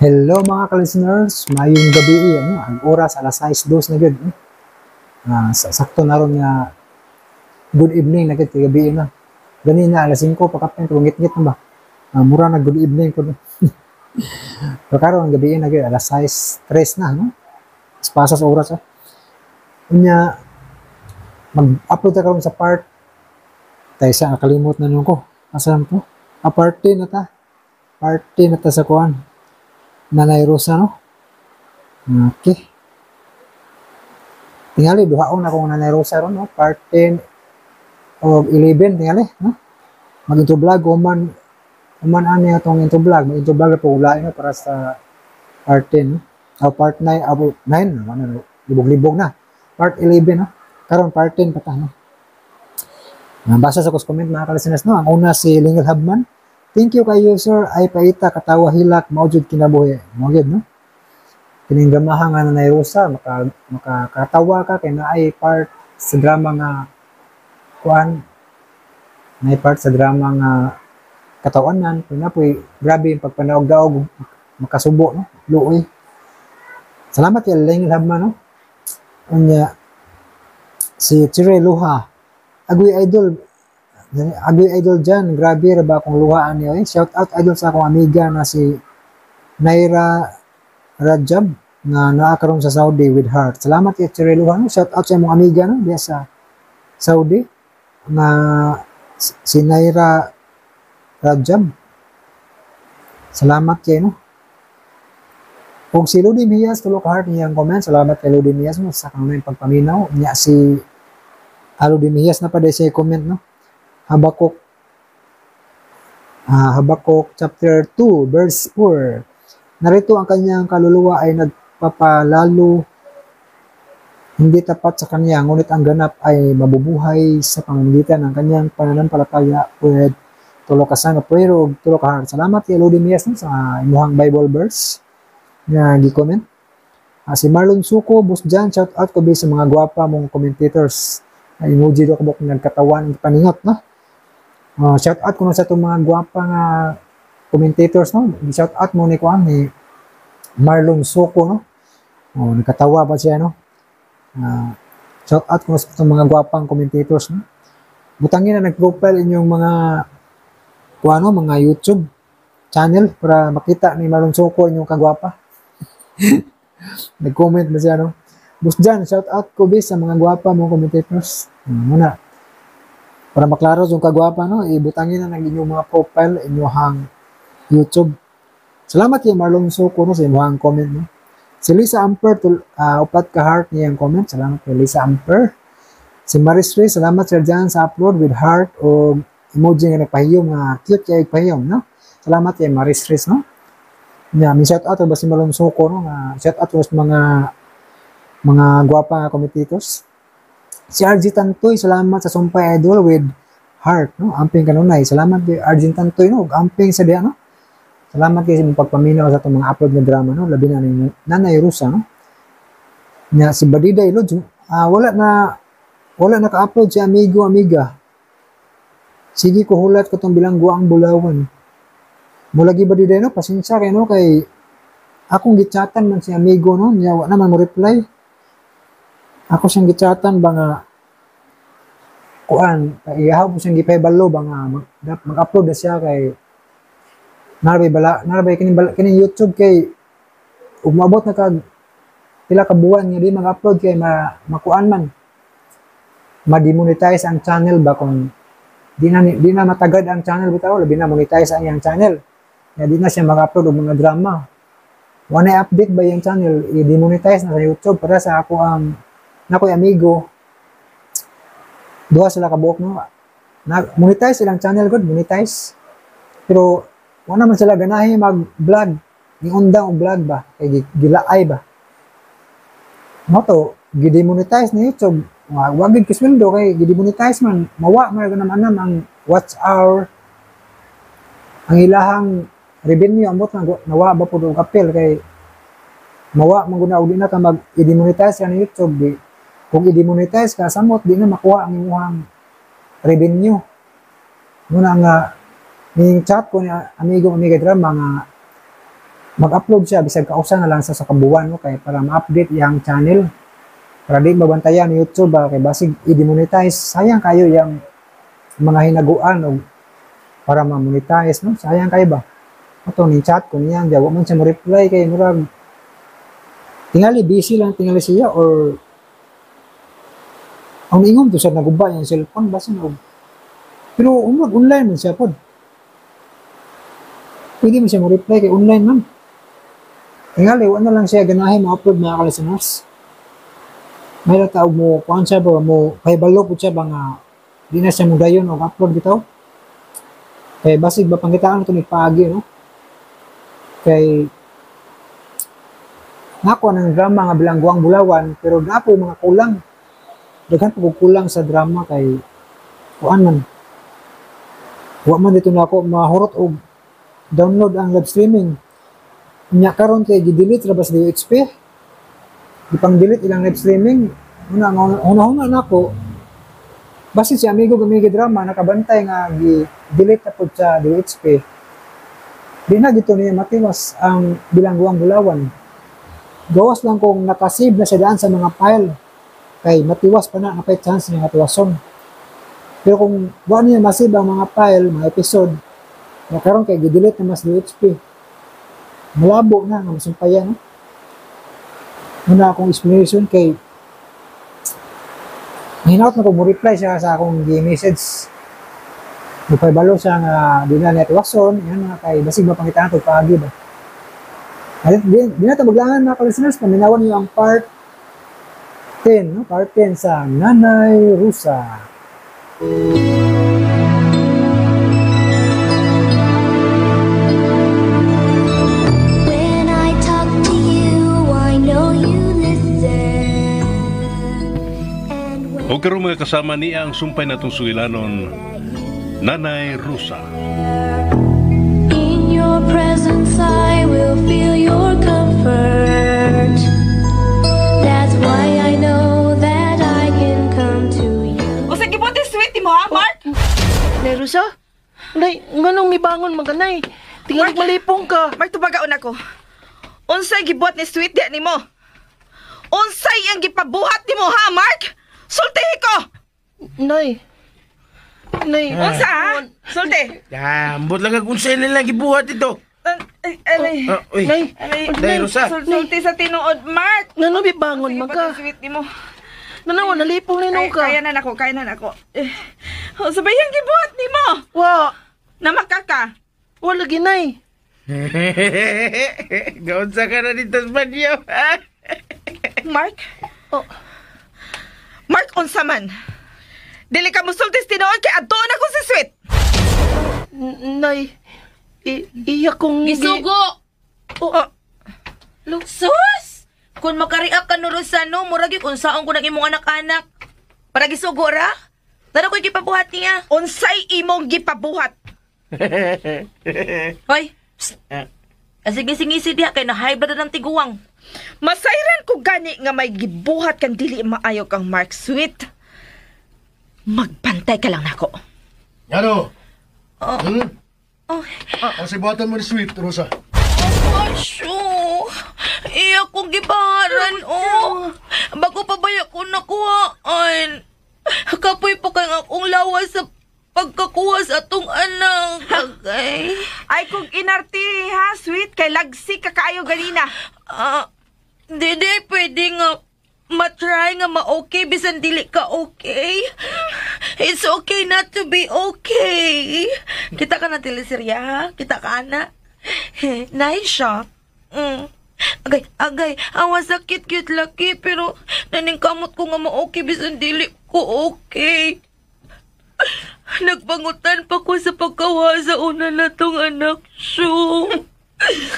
Hello, mga ka-listeners, maayong gabi, ano, ang oras alas 6:02 na gyud, no? Sakto na ron nga good evening na gyud kay gabi na. Ganina alas 5 pa kapin ko ngit-ngit na ba. Mura na good evening ko, no? Pero karon gabi na gyud, alas 6:03 na, no. Pasas oras ah. Unya mag-upload ta karon sa part tayo sa nakalimot na nun ko. Asa to? Part 10 na ta. Part 10 na ta sa kuan. Nanay Rosa, no? Okay. Tingali, duhaon na kong Nanay Rosa ron, no? Part 10 o 11, tingali, no? Mag-intro vlog, human ani atong intro vlog. Mag-intro vlog na po ulain, no? Para sa part 10, no? O part 9, o 9, no? Ano, libog-libog na. Part 11, no? Karon part 10 pa ta, no? Basa sa kos comment, mga ka-listeners, no? Ang una si Lingel Habman. "Thank you kayo, sir." Ay paita, katawa, hilak, mao jud kinabuhi. Mao gyud, no? Kining dramaha nga Nanay Rosa, makakatawa ka kay naay part sa drama nga kuan, naay part sa drama nga katawanan, pero na po'y grabe yung pagpanaog-daog, makasubo, no? Luoy. Salamat kay Lengel Habman, no? Unya, si Chire Luha. "Agoy idol, agoy idol dyan, grabe ra ba akong luhaan niyo eh. Shout out, idol, sa akong amiga na si Naira Rajab nga naa karon sa Saudi with heart." Salamat kay Chire Luha, no? Shout out sa imong amiga, no, diya sa Saudi nga si Naira Rajab. Salamat kay, no. Kung si Lodi Mias, tulo ka heart niyang comment. Salamat kay Lodi Mias, no, sa kanunay pagpaminaw. Niya si Lodi Mias na pa siya comment, no. Habakuk chapter 2 verse 4. "Narito ang kanyang kaluluwa ay nagpapalalo hindi tapat sa kanya, ngunit ang ganap ay mabubuhay sa pamamagitan ng kanyang pananampalataya," with tulo ka sign of prayer ug tulo ka heart. Salamat kay Lodi Mias, no, sa imuhang Bible verse nga gi-comment. Si Marlon Suko, "Boss Jan, shout out ko sa mga gwapa mong commentators." Ay, emoji do kabok nagkatawan paningot, no? Shout out ko sa itong mga gwapa nga commentators, no? Shout out mo ni kuan ni Marlon Suko, no? Oh, nagkatawa pa siya, no? Shout out ko sa itong mga gwapang commentators, no? Butangin na nag-profile inyong mga kuano, mga YouTube channel para makita ni Marlon Suko inyong kagwapa. Nag-comment ba siya, no? "Boss Jan, shout out ko bis sa mga gwapa mong commentators." Muna. Para maklaro yung kagwapa, no? Ibutangin na ng inyong mga profile, inyong YouTube. Salamat kay Marlon Suko, no, sa inyong comment, no? Si Lisa Amper, upat ka heart niyang comment. Salamat kay Lisa Amper. Si Maris Ray, "Salamat, Sir Jan, sa upload," with heart o emoji nga nagpahiyom nga cute kay pahiyom, no? Salamat kay Maris Ray, no? Yeah, may shout out ba si Marlon Suko, no? Nga shout out sa mga gwapa nga commentators. Si RG Tantoy, "Salamat sa sumpay, idol," with heart, no? Amping kanunay. Salamat kay RG Tantoy, no? Amping sa diha, no? Salamat kay sa imong pagpaminaw sa atong mga upload nga drama, no? Labi na ni Nanay Rosa, no? Nya si Badida Ilod, wala na ka-upload si amigo amiga. "Sige ko hulat ko tong bilanggo ang Bulawan." Mulagi Badiday, no, pasensya kay, no, kay akong gichatan man si amigo, no, niya wa naman mo reply. Ako siyang gichatan ba nga kuan, iyahaw po siyang gipahibalo ba nga mag-upload na siya kay narbay bala narbay kining bala, kining YouTube kay ug moabot na kag pila ka buwan nga di mag-upload kay makuan man, ma-demonetize ang channel ba. Kung di na matagad ang channel bitaw, labi na monetize ang iyang channel. Kaya di na siya mag-upload og mga drama. Wala update ba yung channel, i-demonetize na sa YouTube. Para sa ako ang nakoy amigo, duha sila kabuok, no, na monetize silang channel, good monetize, pero wala man sila ganahi mag-vlog, ni undang og vlog ba kay gilaay ba mo to, gidemonetize ni YouTube. Wa gid kisweldo kay gidemonetize man, mawa man naman anam ang watch hour, ang ilahang revenue, ambot na nawa ba pud og appeal kay mawa man gud na og di na ka mag i-demonetize ka ni YouTube. Di kung i-demonetize ka, samot di na makuha ang imong revenue. Muna nga ning chat ko ni amigo amiga drama nga Mag-upload siya bisag kausa na lang sa kabuwan, no, kay para ma-update iyang channel. Para di mabantayan ni YouTube ba, kay basig i-demonetize, sayang kayo yang mga hinaguan og para ma-monetize, no? Sayang kayo ba? Ato ni chat ko niya, wa man siya mo reply kay murag tingali busy lang tingali siya or ang ingon to siya naguba yung cellphone basin og pero umag online man siya pod. Pwede man siya mo reply kay online man. Tingali wa na lang siya ganahe mo-upload mga ka-listeners. May taog mo kuan siya ba mo pahibalo pud siya ba nga di na siya mo dayon og upload bitaw. Kay basig ba pangitaan to ni paagi, no? Kay nako ng drama nga Bilangguang Bulawan pero napo mga kulang. Daghan pa kulang sa drama kay kuan man. Wa man dito nako mahurot og download ang live streaming. Nya karon kay gi-delete ra ba sa DXP? Gipang-delete ilang live streaming. Una una nako. Basta si amigo gamigi drama nakabantay nga gi-delete na pud sa DXP. Di na gito niya matiwas ang Bilangguang Bulawan. Gawas lang kung nakasave na siya daan sa mga file kay matiwas pa na, napay chance niya matiwason. Pero kung wa niya masave ang mga file, mga episode, na karon kay gi-delete na mas DXP. Malabo na nga masumpayan, no? Muna akong explanation kay hinaut na ko mo reply siya sa akong gi-message. Mupahibalo siya nga di na niya tiwason, yan nga kay basig mapangitaan to paagi ba. Di na ito maglangan mga ka-listeners, paminawan niyo ang part 10, no? Part 10 sa Nanay Rosa. When I talk to you, I know you listen. And when O karon mga kasama niya ang sumpay natong sugilanon, Nanay Rosa. in your presence, I will feel your comfort. That's why I know that I can come to you. O sige po, sweet mo ha, Mark? Nay Rosa? Nay, nganong mibangon man ka, Nay? Tingali malipong ka. Mark, tubagaon ako. Unsay gibuhat ni sweet diya nimo? Unsay ang gipabuhat nimo ha, Mark? Sultihi ko! Nay. Nay. Unsa ha? Sulti. Ya, ambot lang kung sa'yo nila gibuhat ito. Ay, alay. Ah, uy. Nay. Alay. Day, Rosa. Sulti sa tinuod, Mark. Nganong mibangon Sige man po, ka? sweet nimo. Nanawa, nalipong na Kaya, ka. kaya na nako, kaya na nako. Eh, oh, sabay ang gibuhat nimo. Wa. Namakaka. Wala lagi, Nay. Gaunsa ka na dito sa banyo. Mark? Oh. Mark, unsa man? Dili ka musulti sa tinuod kay adtoon ako si Sweet. Nay. Iya kong... Gisugo! Oh. Sus! Kung makariak ka no, Rosano, murag yung unsaon ko ng imong anak-anak. Para gisugo ra? Tara ko'y gipabuhat niya. Unsay imong gipabuhat? Hoy! Psst! Sige, sige, diha kay na high blood na ng tiguang. Masayran ko gani nga may gibuhat kang dili maayo kang Mark Sweet. Magbantay ka lang nako. Ano? Oh. Hmm? Oh, Ang sibuhatan mo ni Sweet, Rosa. oh, shoo. Iya kong gibaharan, oh. Bago pa ba ko nakuhaan? Kapoy pa kay akong lawas sa pagkakuha sa atong anak. Okay. Ay kung inarti ha, Sweet, kay lagsi ka kaayo ganina. Ah, di pwede nga matry nga ma-okay bisan dili ka okay. It's okay not to be okay. Kita ka na teleserye ha? Kita ka na. Nice siya. Mm. Agay, agay, awa sakit cute laki pero naningkamot ko nga ma-okay bisan dili ko okay. Nagpangutan pa ko sa pagkawa sa una na tong anak, shoo.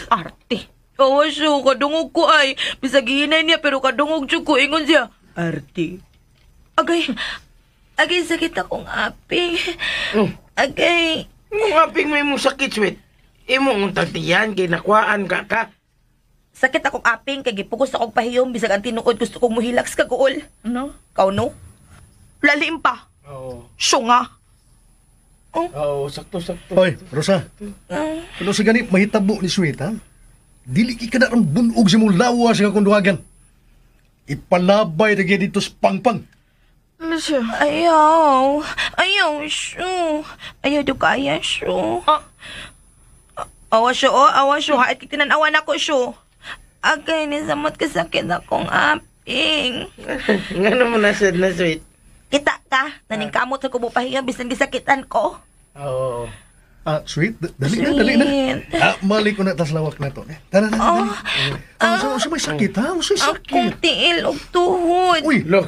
Arte. Awa siya, kadungog ko ay. Bisag gihinay niya, pero kadungog siya ko. Ingon siya, Arte. Agay, agay sakit akong aping. Agay, Yung aping may mong sakit, Sweet. Imo ang tagtiyan, kay nakuhaan ka ka. sakit akong aping, kay gipugos akong pahiyom, bisag ang tinuod gusto kong muhilaks kaguol. No? Kau no? Lalim pa. Oo. Syunga. Oo, sakto, sakto. Hoy, Rosa. Ano sa gani mahitabo ni Sweet, ha? Dili ka na ang bunog sa mong lawas nga kung duhagan. Ipalabay na dito sa pangpang. Lucio. Ayaw. Ayaw, syo. Ayaw do kaya, syo. Awa, syo, oh. Awa, syo. Haat kitinanawa na ko, syo. Agay, nisamot kasakit akong aping. Nga naman na sad na, sweet. Kita ka. Naningkamot sa kubupahinga bisan gisakitan ko. Oo. Sweet, dali na, dali na. Sweet. Mali ko na tas lawak na to. Tara, tara, Oh. dali. Sa may sakit, ha? Sa may sakit. Akong tiil og tuhod. Uy! Lo,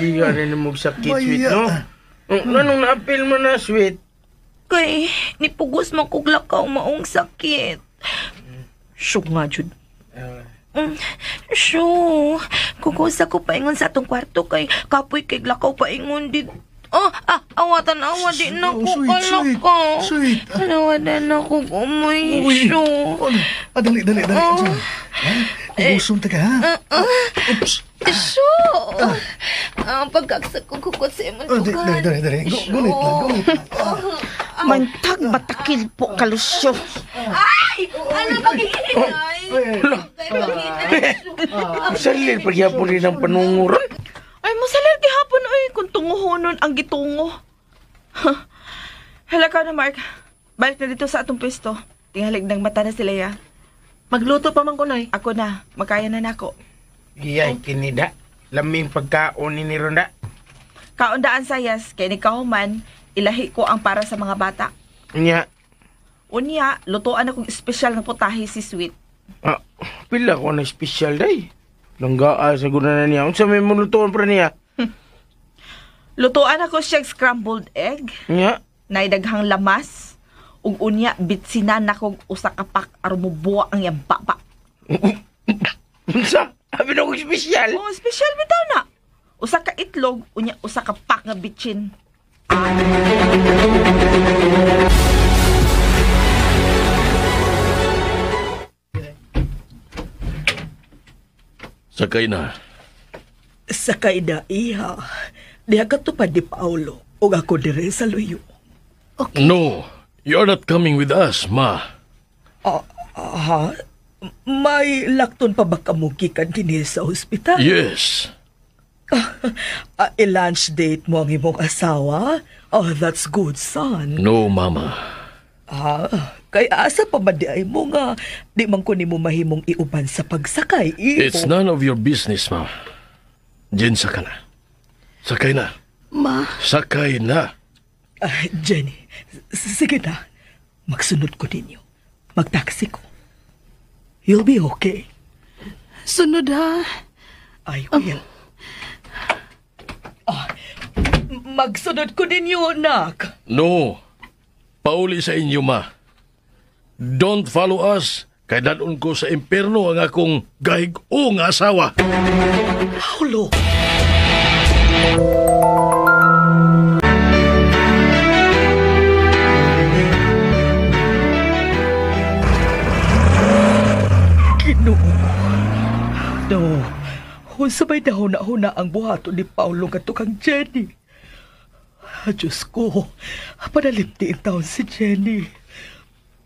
di ka rin mo sakit, sweet, no? Anong naapil mo na, sweet? Kay, nipugos man kog lakaw maong sakit. Syog nga, Jud. Syo, kukusa ko paingon sa atong kwarto kay kapoy kay lakaw paingon di. Oh, awatan awa di na ko kalakaw. Sweet. Nawatan ako umoy, Uy. syo. Dali, dali, dali. Oh. Kuguson ta ka, ha? Oops. Syo. Pagkaksa ko kukot sa imong Dali, tukan. dali, dali. Gulit lang, gulit lang. Mantag batakil po ka, Lucio. Ay! Ano ba gihinay? Salil, pagyapon rin ang panunguron. Ay, masalir gihapon, oy, kung tunguhonon ang gitungo. Hala ka na, Mark. Balik na dito sa atong pwesto. Tingalig ng mata na si Leia. Magluto pa man ko, Nay. Ako na. Makaya na nako. Iyay, kinida. Laming pagkaon ni Ronda. Kaundaan sayas, kay ni kahuman, ilahi ko ang para sa mga bata. Nya. Unya, lutuan akong espesyal na putahe si Sweet. Pila ko na espesyal day. Langgaa sa guna na niya. Unsa may mulutuan pa niya? Lutuan ako siya scrambled egg. Nya. Naidaghang lamas. Ug unya, bitsinan akong usa ka pak aron mobuwa ang iyang baba. Unsa? Abi na akong espesyal. Oh, espesyal bitaw na. Usa ka itlog, unya usa ka pak nga bitsin. Sakay na. Sakay na, iha. Diha ka tupad ni Paolo. O ako dire sa luyo. Okay. No, you're not coming with us, ma. Ha? May lakton pa ba kamugikan dinhi sa ospital? Yes. I-lunch date mo ang imong asawa? Oh, that's good, son. No, mama. Kay asa pa man di ay mo nga di man ko nimo mahimong iuban sa pagsakay. Iho. It's none of your business, ma. Jen, saka na. Sakay na. Ma. Sakay na. Jenny, sige na. Magsunod ko ninyo. Magtaksi ko. You'll be okay. Sunod ha. I will. Magsunod ko ninyo, anak. No. Pauli sa inyo, ma. Don't follow us. Kay dadon ko sa impierno ang akong gahig-o nga asawa. Paolo! Ginoo. No. Unsa may dahuna-huna ang buhaton ni Paolo ngadto kang Jenny? Diyos ko, panalipti ang taon si Jenny.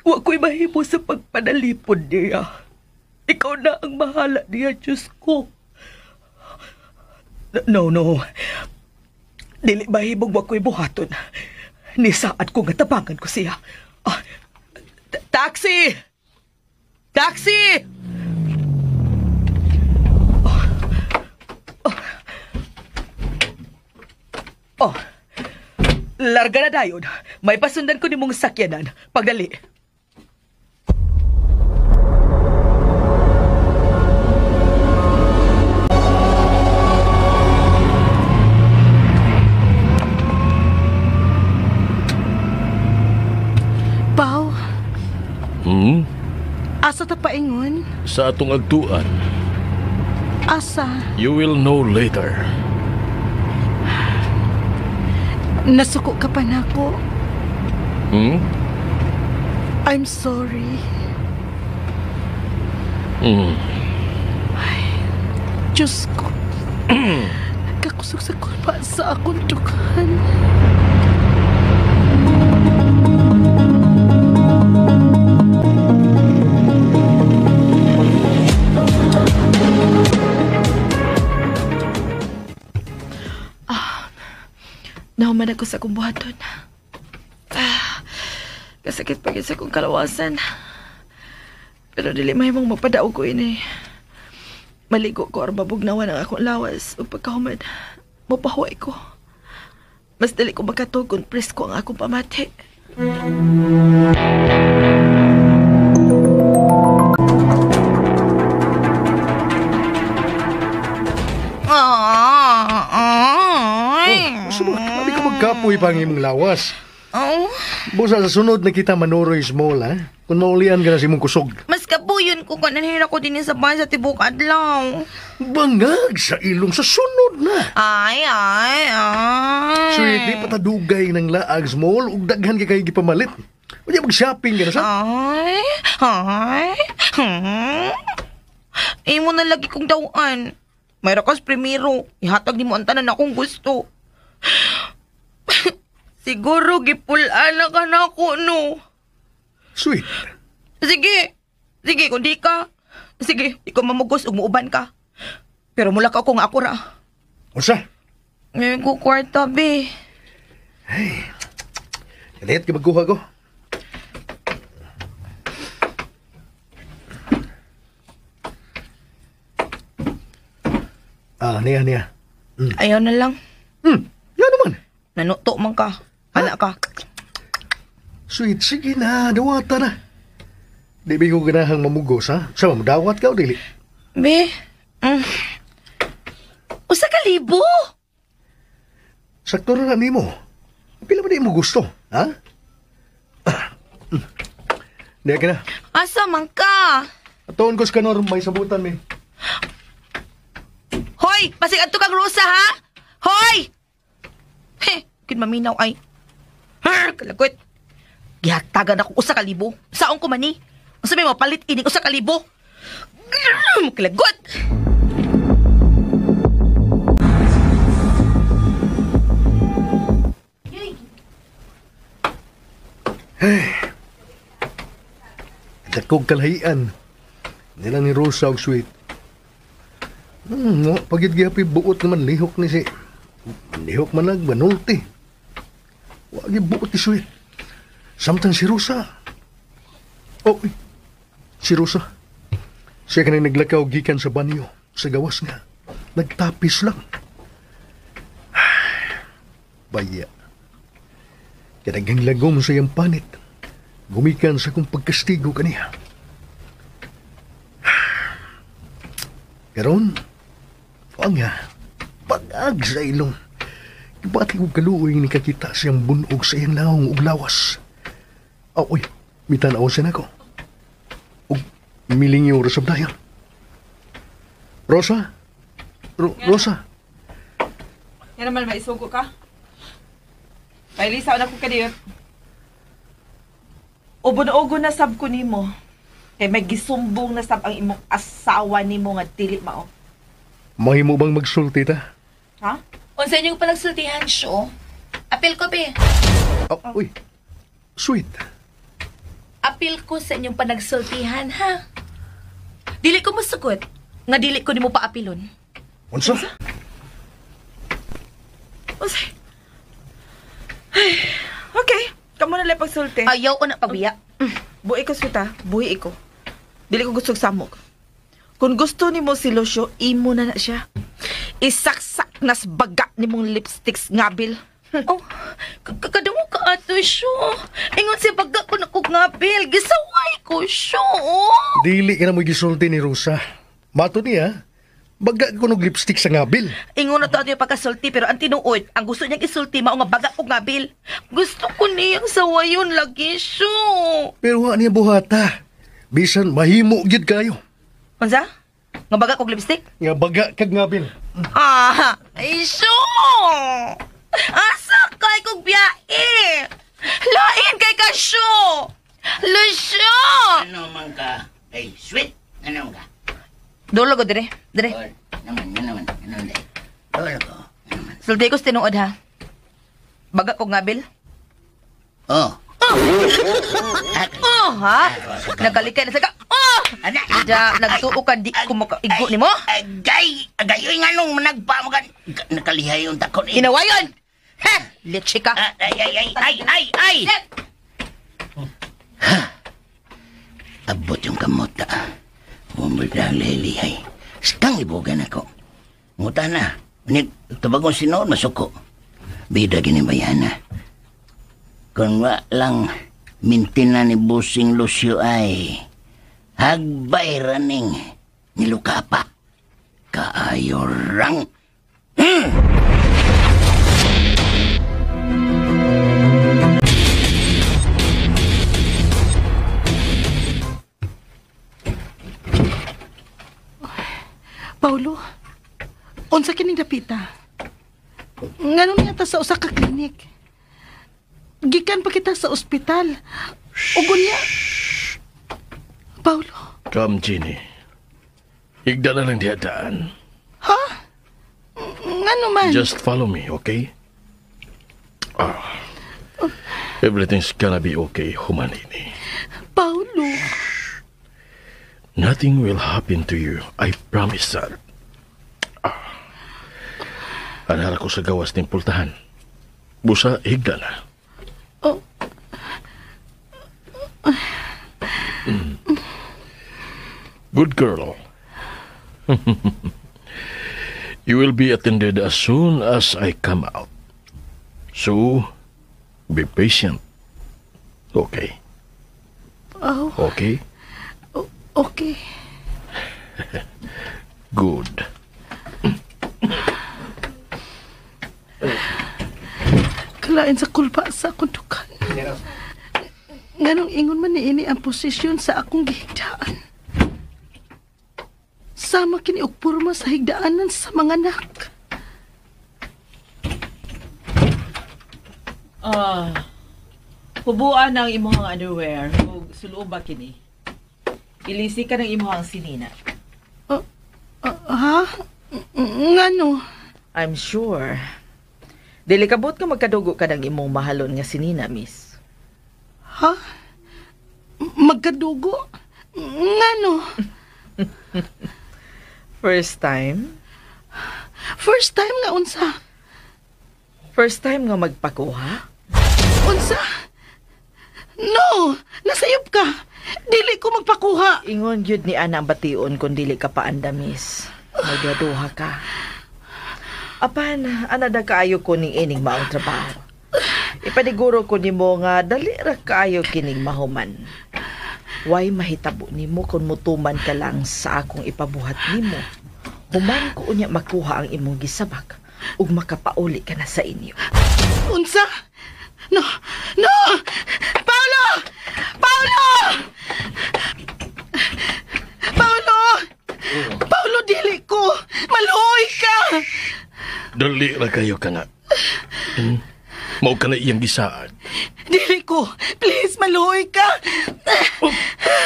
Wa ko'y mahimo sa pagpanalipod niya. Ikaw na ang mahala niya, Diyos ko. No, no. Dili mahimong wa ko'y buhaton. Nisaad ko nga tabangan ko siya. Taxi! Taxi! Oh. Larga na dayon. May pasundan ko nimong sakyanan. Pagdali. Pao. Asa ta paingon? Sa atong agtuan. Asa? You will know later. Nasuko ka pa nako. I'm sorry. Ay, Diyos ko. Kakusog sa kulpa sa akong dughan. Nahuman ako sa akong buhaton. Kasakit pa sa akong kalawasan. Pero dili mahimong magpadaog ko ini. Maligo ko aron mabugnawan ang akong lawas ug pagkahuman mopahuway ko. Mas dili ko makatug kung presko ang akong pamati. Sabi ka magkapoy pa ang imong lawas. Oh. Busa sa sunod na kita manuroy small, ha? Kung maulian ka na sa imong kusog. Mas kapuyon ko kananhira ko din sa bahay sa tibok adlaw. Bangag sa ilong sa sunod na. Ay, ay, ay. Sweet, di patadugay ng laag small ug daghan kay kayo gipamalit. Unya mag-shopping ka na sa? Ay, ay. Imo na lagi kong dawan. May rakas primero. Ihatag ni mo ang tanan akong gusto. Siguro gipulaan na ka na ako, no? Sweet. Sige. Sige, kung di ka. Sige, di ko mamugos ug muuban ka. Pero mula ka ako nga ako ra. Unsa? Ngayon ko kwarta, be. Hey. Kalit ka magkuha ko. Ah, niya, niya. Ayaw na lang. Nga naman. Nanuto man ka. Anak ka. Sweet, sige na. Dawata na. Di ba ko ganahang mamugos, ha? Sama, madawat ka o dili? Be, Usa ka libo? Sakto na nimo. Pila ba di mo gusto, ha? Di ka na. Asa man ka? Atuon ko sa kanor, may sabutan, mi. Hoy! Pasig adto kang Rosa, ha? Hoy! Heh, kin maminaw ay. Her, kalagot. Gihatagan ako usa ka libo. Saon ko man ni? Unsa may mapalit ining usa ka libo? Kalagot. Hey. Dakog kalahian. Nila ni Rosa og sweet. No, pagid gihapi buot naman lihok ni si lihok man nagbanulti. Wa gyud buot ni sweet. Samtang si Rosa. Oh, si Rosa. Siya kanang naglakaw gikan sa banyo sa gawas nga. Nagtapis lang. Baya. Kadaghang lagom sa iyang panit. Gumikan sa kong pagkastigo kaniya. Karon, nga, pag-ag sa ilong. Ibati kong kaluoy ni kakita siyang bunog sa iyang laong ug lawas. Oh, uy, mitanaw siya nako. Ug milingi oras sa dayon. Rosa? Rosa? Yan naman, maisugo ka. Pailisaw na ko kadiyot. Ubon-ugo na sab ko nimo. Kay may gisumbong na sab ang imong asawa nimo nga dili mao. Mahimo bang magsulti ta? Ha? Unsa inyong panagsultihan, Sho? Apil ko, be. Oh, uy. Sweet. Apil ko sa inyong panagsultihan, ha? Dili ko musugot nga dili ko nimo paapilon. Unsa? Unsa? Ay, okay. Kamo na lang pagsulti. Ayaw ko na pagbiya. Buhi ko, sweet, ha? Buhi ko. Dili ko gusto samok. Kung gusto nimo si Lucio, imo na na siya. Isaksak nas baga nimong lipsticks ngabil. Oh, kakadamo ka ato siya. Ingon siya baga ko na kog ngabil. Gisaway ko siya. Dili ka na mo gisulti ni Rosa. Mato niya, baga ko nog lipstick sa ngabil. Ingon na to ato yung pagkasulti, pero ang tinuod, ang gusto niyang isulti, mao nga baga kog ngabil. Gusto ko niyang sawayon lagi siya. Pero wa niya buhata. Bisan mahimo gyud kayo. Unsa? Nga baga kog lipstick? Nga baga kag ngabil. Ah, ay siya! Asa kay kog biyahe? Lain kay ka siya! Lucio! Ano man ka? Ay, sweet! Ano man ka? Dulo ko, dire. Dire. Naman, naman, naman. Dulo ko. Sulti ko sa tinuod, ha? Baga kog ngabil? Oh. Oh, ha? Nagalikay na sa ka. Oh! Ja, nagtuo ka, di ko makaigo ni mo? Agay! Agay! Uy, nga nung nagpa mo ka. Nakalihay yung takon. Inawayon! Ha! Leche ka. Ay, ay, ay, ay, ay, ay! Ha! Abot yung kamota. Bumul na ang lilihay. Skang ibugan ako. Nguta na. Ngunit, tabagong sinuon, masuko. Bida ginibayana. Kung wa lang mintina ni Busing Lucio ay hagbay raning niluka pa. Kaayo rang. Paulo, unsa kining dapita? Nganong niya ta sa usa ka klinik? Gikan pa kita sa ospital. Ug unya. Paulo. Come, Jenny. Higda na lang diha daan. Ha? Ngano man? Just follow me, okay? Everything's gonna be okay, humanini. Paulo. Nothing will happen to you. I promise that. Anara ko sa gawas ng pultahan. Busa, higda na. Oh. Good girl. You will be attended as soon as I come out. So, be patient. Okay. Oh. Okay? Okay. Good. Kalain sa kulpa sa akong dukan. Nganong ingon man niini ang posisyon sa akong gihigdaan. Sama kini og porma sa higdaanan sa mga anak. Hubuan ang imong underwear ug suloob ba kini? Ilisi ka ng imong sinina. Ha? Ngano? I'm sure. Dili kabot nga magkadugo ka ng imong mahalon nga sinina, miss. Ha? Magkadugo? Ngano? First time? First time nga unsa? First time nga magpakuha? Unsa? No! Nasayop ka! Dili ko magpakuha! Ingon gyud ni Ana ang bation kung dili ka paanda, miss. Magduha ka. Apan, ana da kaayo ko ning ining maong trabaho. Ipaniguro ko nimo nga dali ra kaayo kining mahuman. Way mahitabo nimo kung mutuman ka lang sa akong ipabuhat nimo. Human ko unya makuha ang imong gisabak ug makapauli ka na sa inyo. Unsa? No! No! Paolo! Paolo! Paolo! Paolo, dili ko! Maluoy ka! Dali ra kayo ka nga. Mao ka na iyang gisaad. Dili ko! Please, maluoy ka! Oh,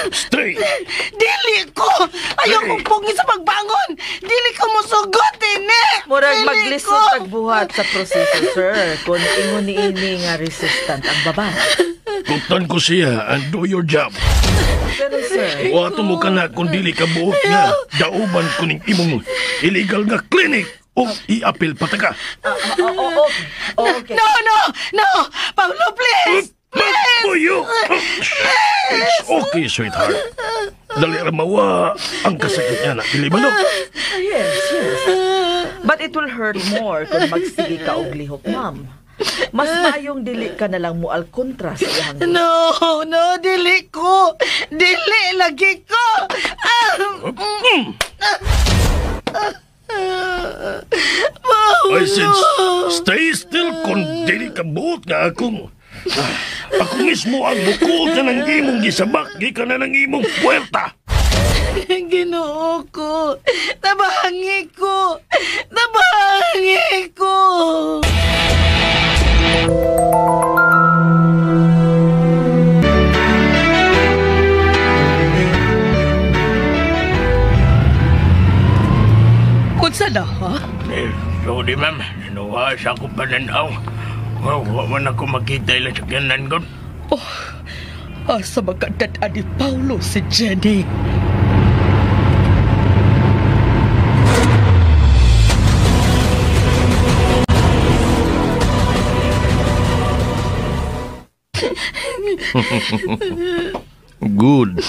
straight! Dili ko! Ayaw kong pungi sa pagbangon! Dili ko musugot, ini! Murag maglisod tagbuhat sa proseso, sir. Kung ingon ni ini nga resistant ang babae. Kutan ko siya and do your job. Pero sir... Wato mo ka na kung dili ka buot nga dauban ko ning imong illegal nga clinic o i-appeal pa ta ka. Okay. No, no! No! Paolo, please! Please! Puyo! It's okay, sweetheart. Dali ra mawa ang kasakit niya na dili ba no? Yes, yes. But it will hurt more kung magsige ka og lihok, ma'am. Mas maayong dili ka na lang mual kontra sa iyang gusto. No, no, dili ko. Dili lagi ko. I said, stay still kung dili ka buot nga akong... Ako mismo ang bukod na ng imong gisabak, gikan na ng imong puwerta. Ginoo ko, tabangi ko, tabangi ko. Unsa na, ha? Sorry, ma'am. Nanuha sa akong pananaw. Wa man ako makita ilang sakyanan ko. Oh, asa magkadad-an ni Paulo si Jenny. Good.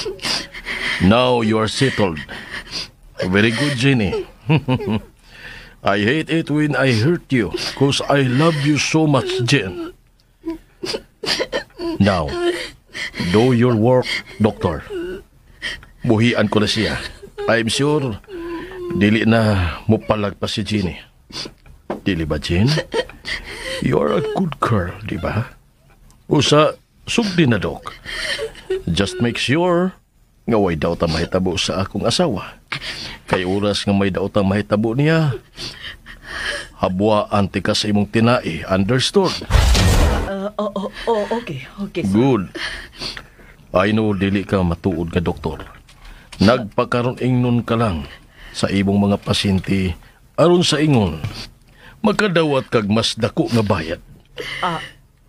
Now you are settled. Very good, Jenny. I hate it when I hurt you because I love you so much, Jen. Now, do your work, doctor. Buhian ko na siya. I'm sure dili na mupalag pa si Jenny. Dili ba, Jen? You're a good girl, di ba? Usa, sugdi na, Dok. Just make sure nga way daw ta mahitabo sa akong asawa. Kay oras nga may daw ta mahitabo niya, habwaan ti ka sa imong tinai. Understood? Okay, okay, sir. Good. I know dili ka matuod ka, doktor. Nagpakaroon ingnon ka lang sa imong mga pasyente aron sa ingon makadawat kag mas dako nga bayad.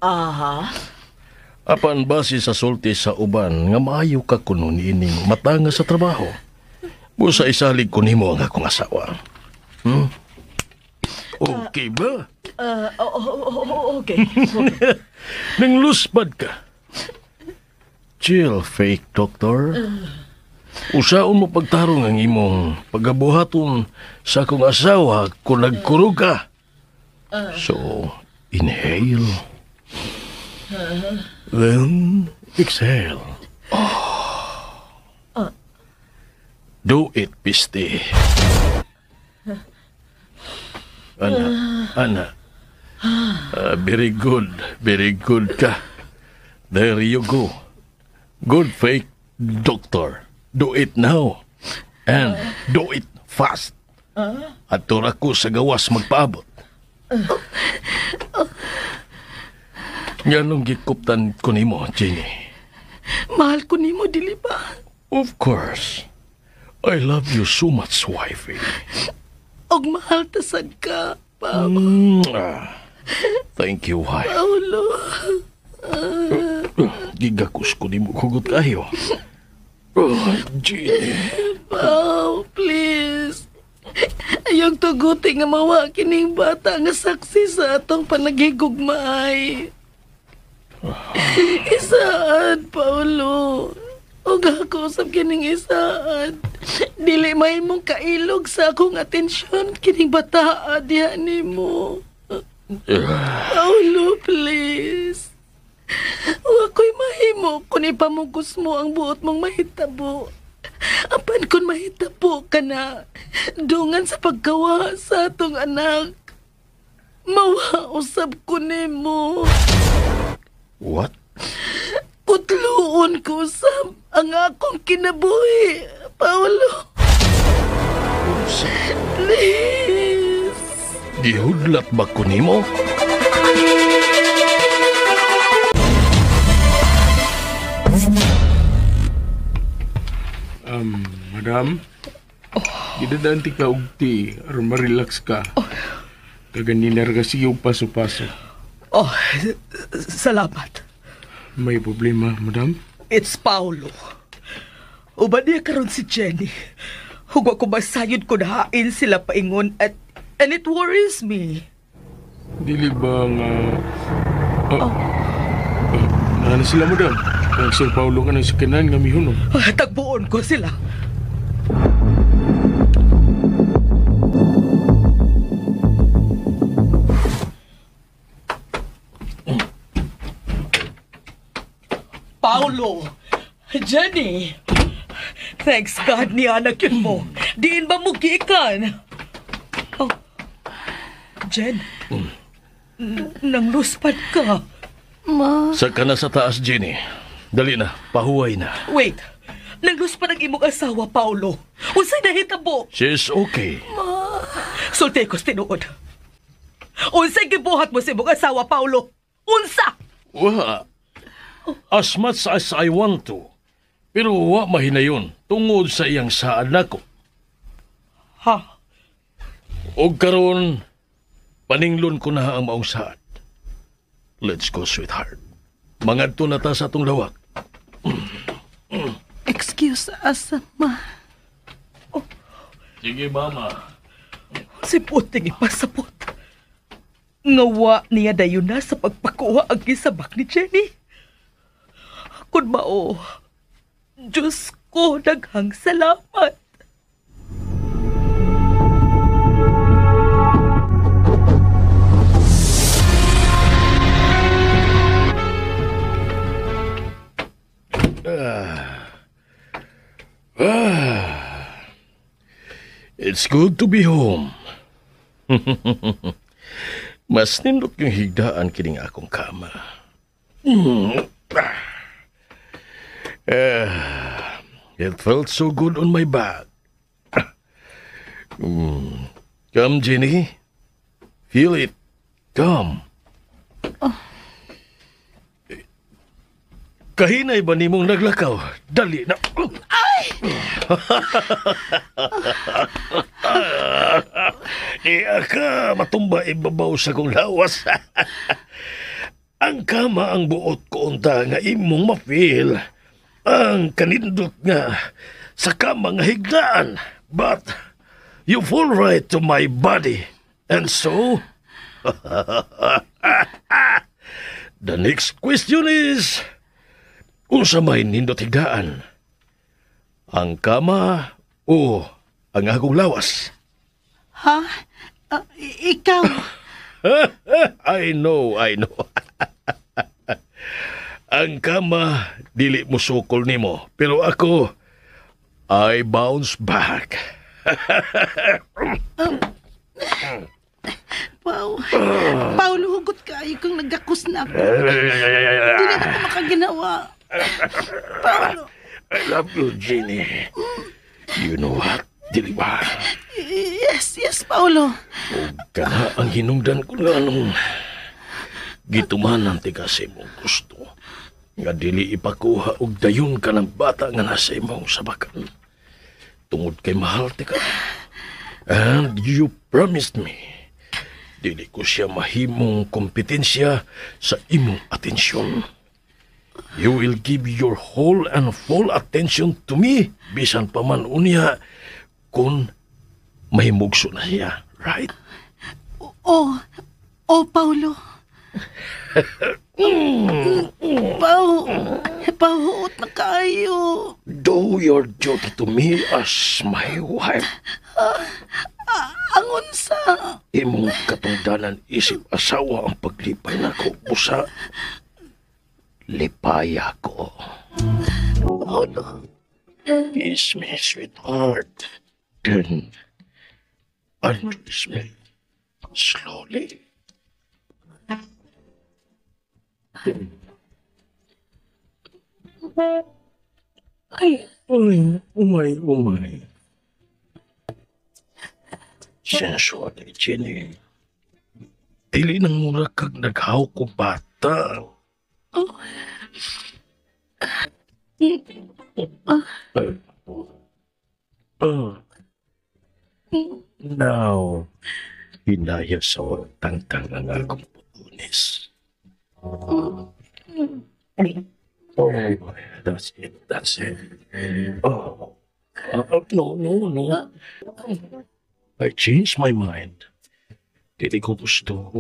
Aha. Apan base sa sulti sa uban nga maayo ka kuno niining matanga sa trabaho. Busa isalig ko nimo ang akong asawa. Okay ba? Okay. Nang luspad ka. Chill, fake doctor. Usaon mo pagtarong ang imong pagabuhaton sa akong asawa kung nagkurog ka. So, inhale. Then, exhale. Oh. Do it, piste. Ana, ana. Very good. Very good ka. There you go. Good fake doctor. Do it now. And do it fast. At ko sa gawas magpaabot. Nganong gikuptan ko nimo, Jenny? Mahal ko nimo, dili ba? Of course. I love you so much, wifey. Og mahal tasad ka, Paolo. Thank you, wife. Paolo. Gigakus ko nimo hugot kayo. Oh, Jenny. Pao, please. Ayong tuguti nga mawa kining bata nga saksi sa atong panaghigugmaay. Isaan, Paolo. Og ako usab kining isaan. Dili mahimong kailog sa akong atensyon kining bataa diha nimo. Paolo, please. Wa ko'y mahimo kung ipamugos mo ang buot mong mahitabo. Apan kung mahitabo ka na, dungan sa pagkawa sa atong anak, mawa usab ko nimo. What? Kutluon ko usab ang akong kinabuhi, Paolo. Please. Gihudlat ba ko nimo? Madam, gidadaan ti ka og tea aron ma-relax ka. Kaganina ra kasi og paso-paso. Oh, salamat. May problema, madam? It's Paolo. Uban niya karon si Jenny. Hugwa ko masayod ko nahain sila paingon at and it worries me. Dili ba nga... Ano sila, madam? Kag Sir Paolo ka ng sakanan nga mihunom. Tagbuon ko sila. Paolo! Jenny! Thanks God ni anak yun mo. Diin ba mo gikan? Oh. Jen, nang luspad ka. Ma. Saka na sa taas, Jenny. Dali na, pahuway na. Wait, nangluspad ang imong asawa, Paolo. Unsay nahitabo? She's okay. Ma. Sulti ko tinuod. Unsay gibuhat mo sa imong asawa, Paolo? Unsa? Wa. As much as I want to. Pero wa mahinayon tungod sa iyang saad nako. Ha? Og karon paninglon ko na ang maong saad. Let's go, sweetheart. Mangadto na ta sa atong lawak. Excuse us, ma. Oh. Sige, mama. Si Puting ipasapot. Ngawa niya dayon na sa pagpakuha ang gisabak ni Jenny. Kun mao, Diyos ko, daghang salamat. It's good to be home. Mas nindot yung higdaan kining akong kama. It felt so good on my back. Come, Jenny. Feel it. Come. Oh. Kahinay ba nimong naglakaw? Dali na. Ay! Iya ka, matumba ibabaw sa kong lawas. Ang kama ang buot ko unta nga imong ma-feel. Ang kanindot nga sa kama nga higdaan. But you fall right to my body. And so, the next question is, unsa may nindot higdaan? Ang kama o ang akong lawas? Ha? Ikaw? I know, I know. Ang kama, dili mo sukol nimo. Pero ako, I bounce back. Pao, Paolo, hugot kaayo kang nagakos na ako. Hindi na ako makaginawa. Paolo. I love you, Jenny. You know what? Dili ba? Yes, yes, Paolo. O kana ang hinungdan ko nga nung gitumanan ti kasi mong gusto. Nga dili ipakuha og dayon ka ng bata nga nasa imong sabakan. Tungod kay mahal ti ka. And you promised me. Dili ko siya mahimong kompetensya sa imong atensyon. You will give your whole and full attention to me bisan pa man unya kung mahimugso na siya, right? Oh, oh, Paolo. Pao, huot na kayo. Do your duty to me as my wife. Ang unsa. Imong katungdanan isip asawa ang paglipay nako busa. Lipaya ko. Paolo. Kiss me, sweetheart. Then, undress me slowly. Ay. Oh my, oh my. Sensual, Jenny. Dili nang mura kag naghaw ko bata. Oh. Now, hinaya sa tangtang ang akong putunis. Oh, that's it, that's it. Oh, no, no, no. I changed my mind. Dili ko gusto.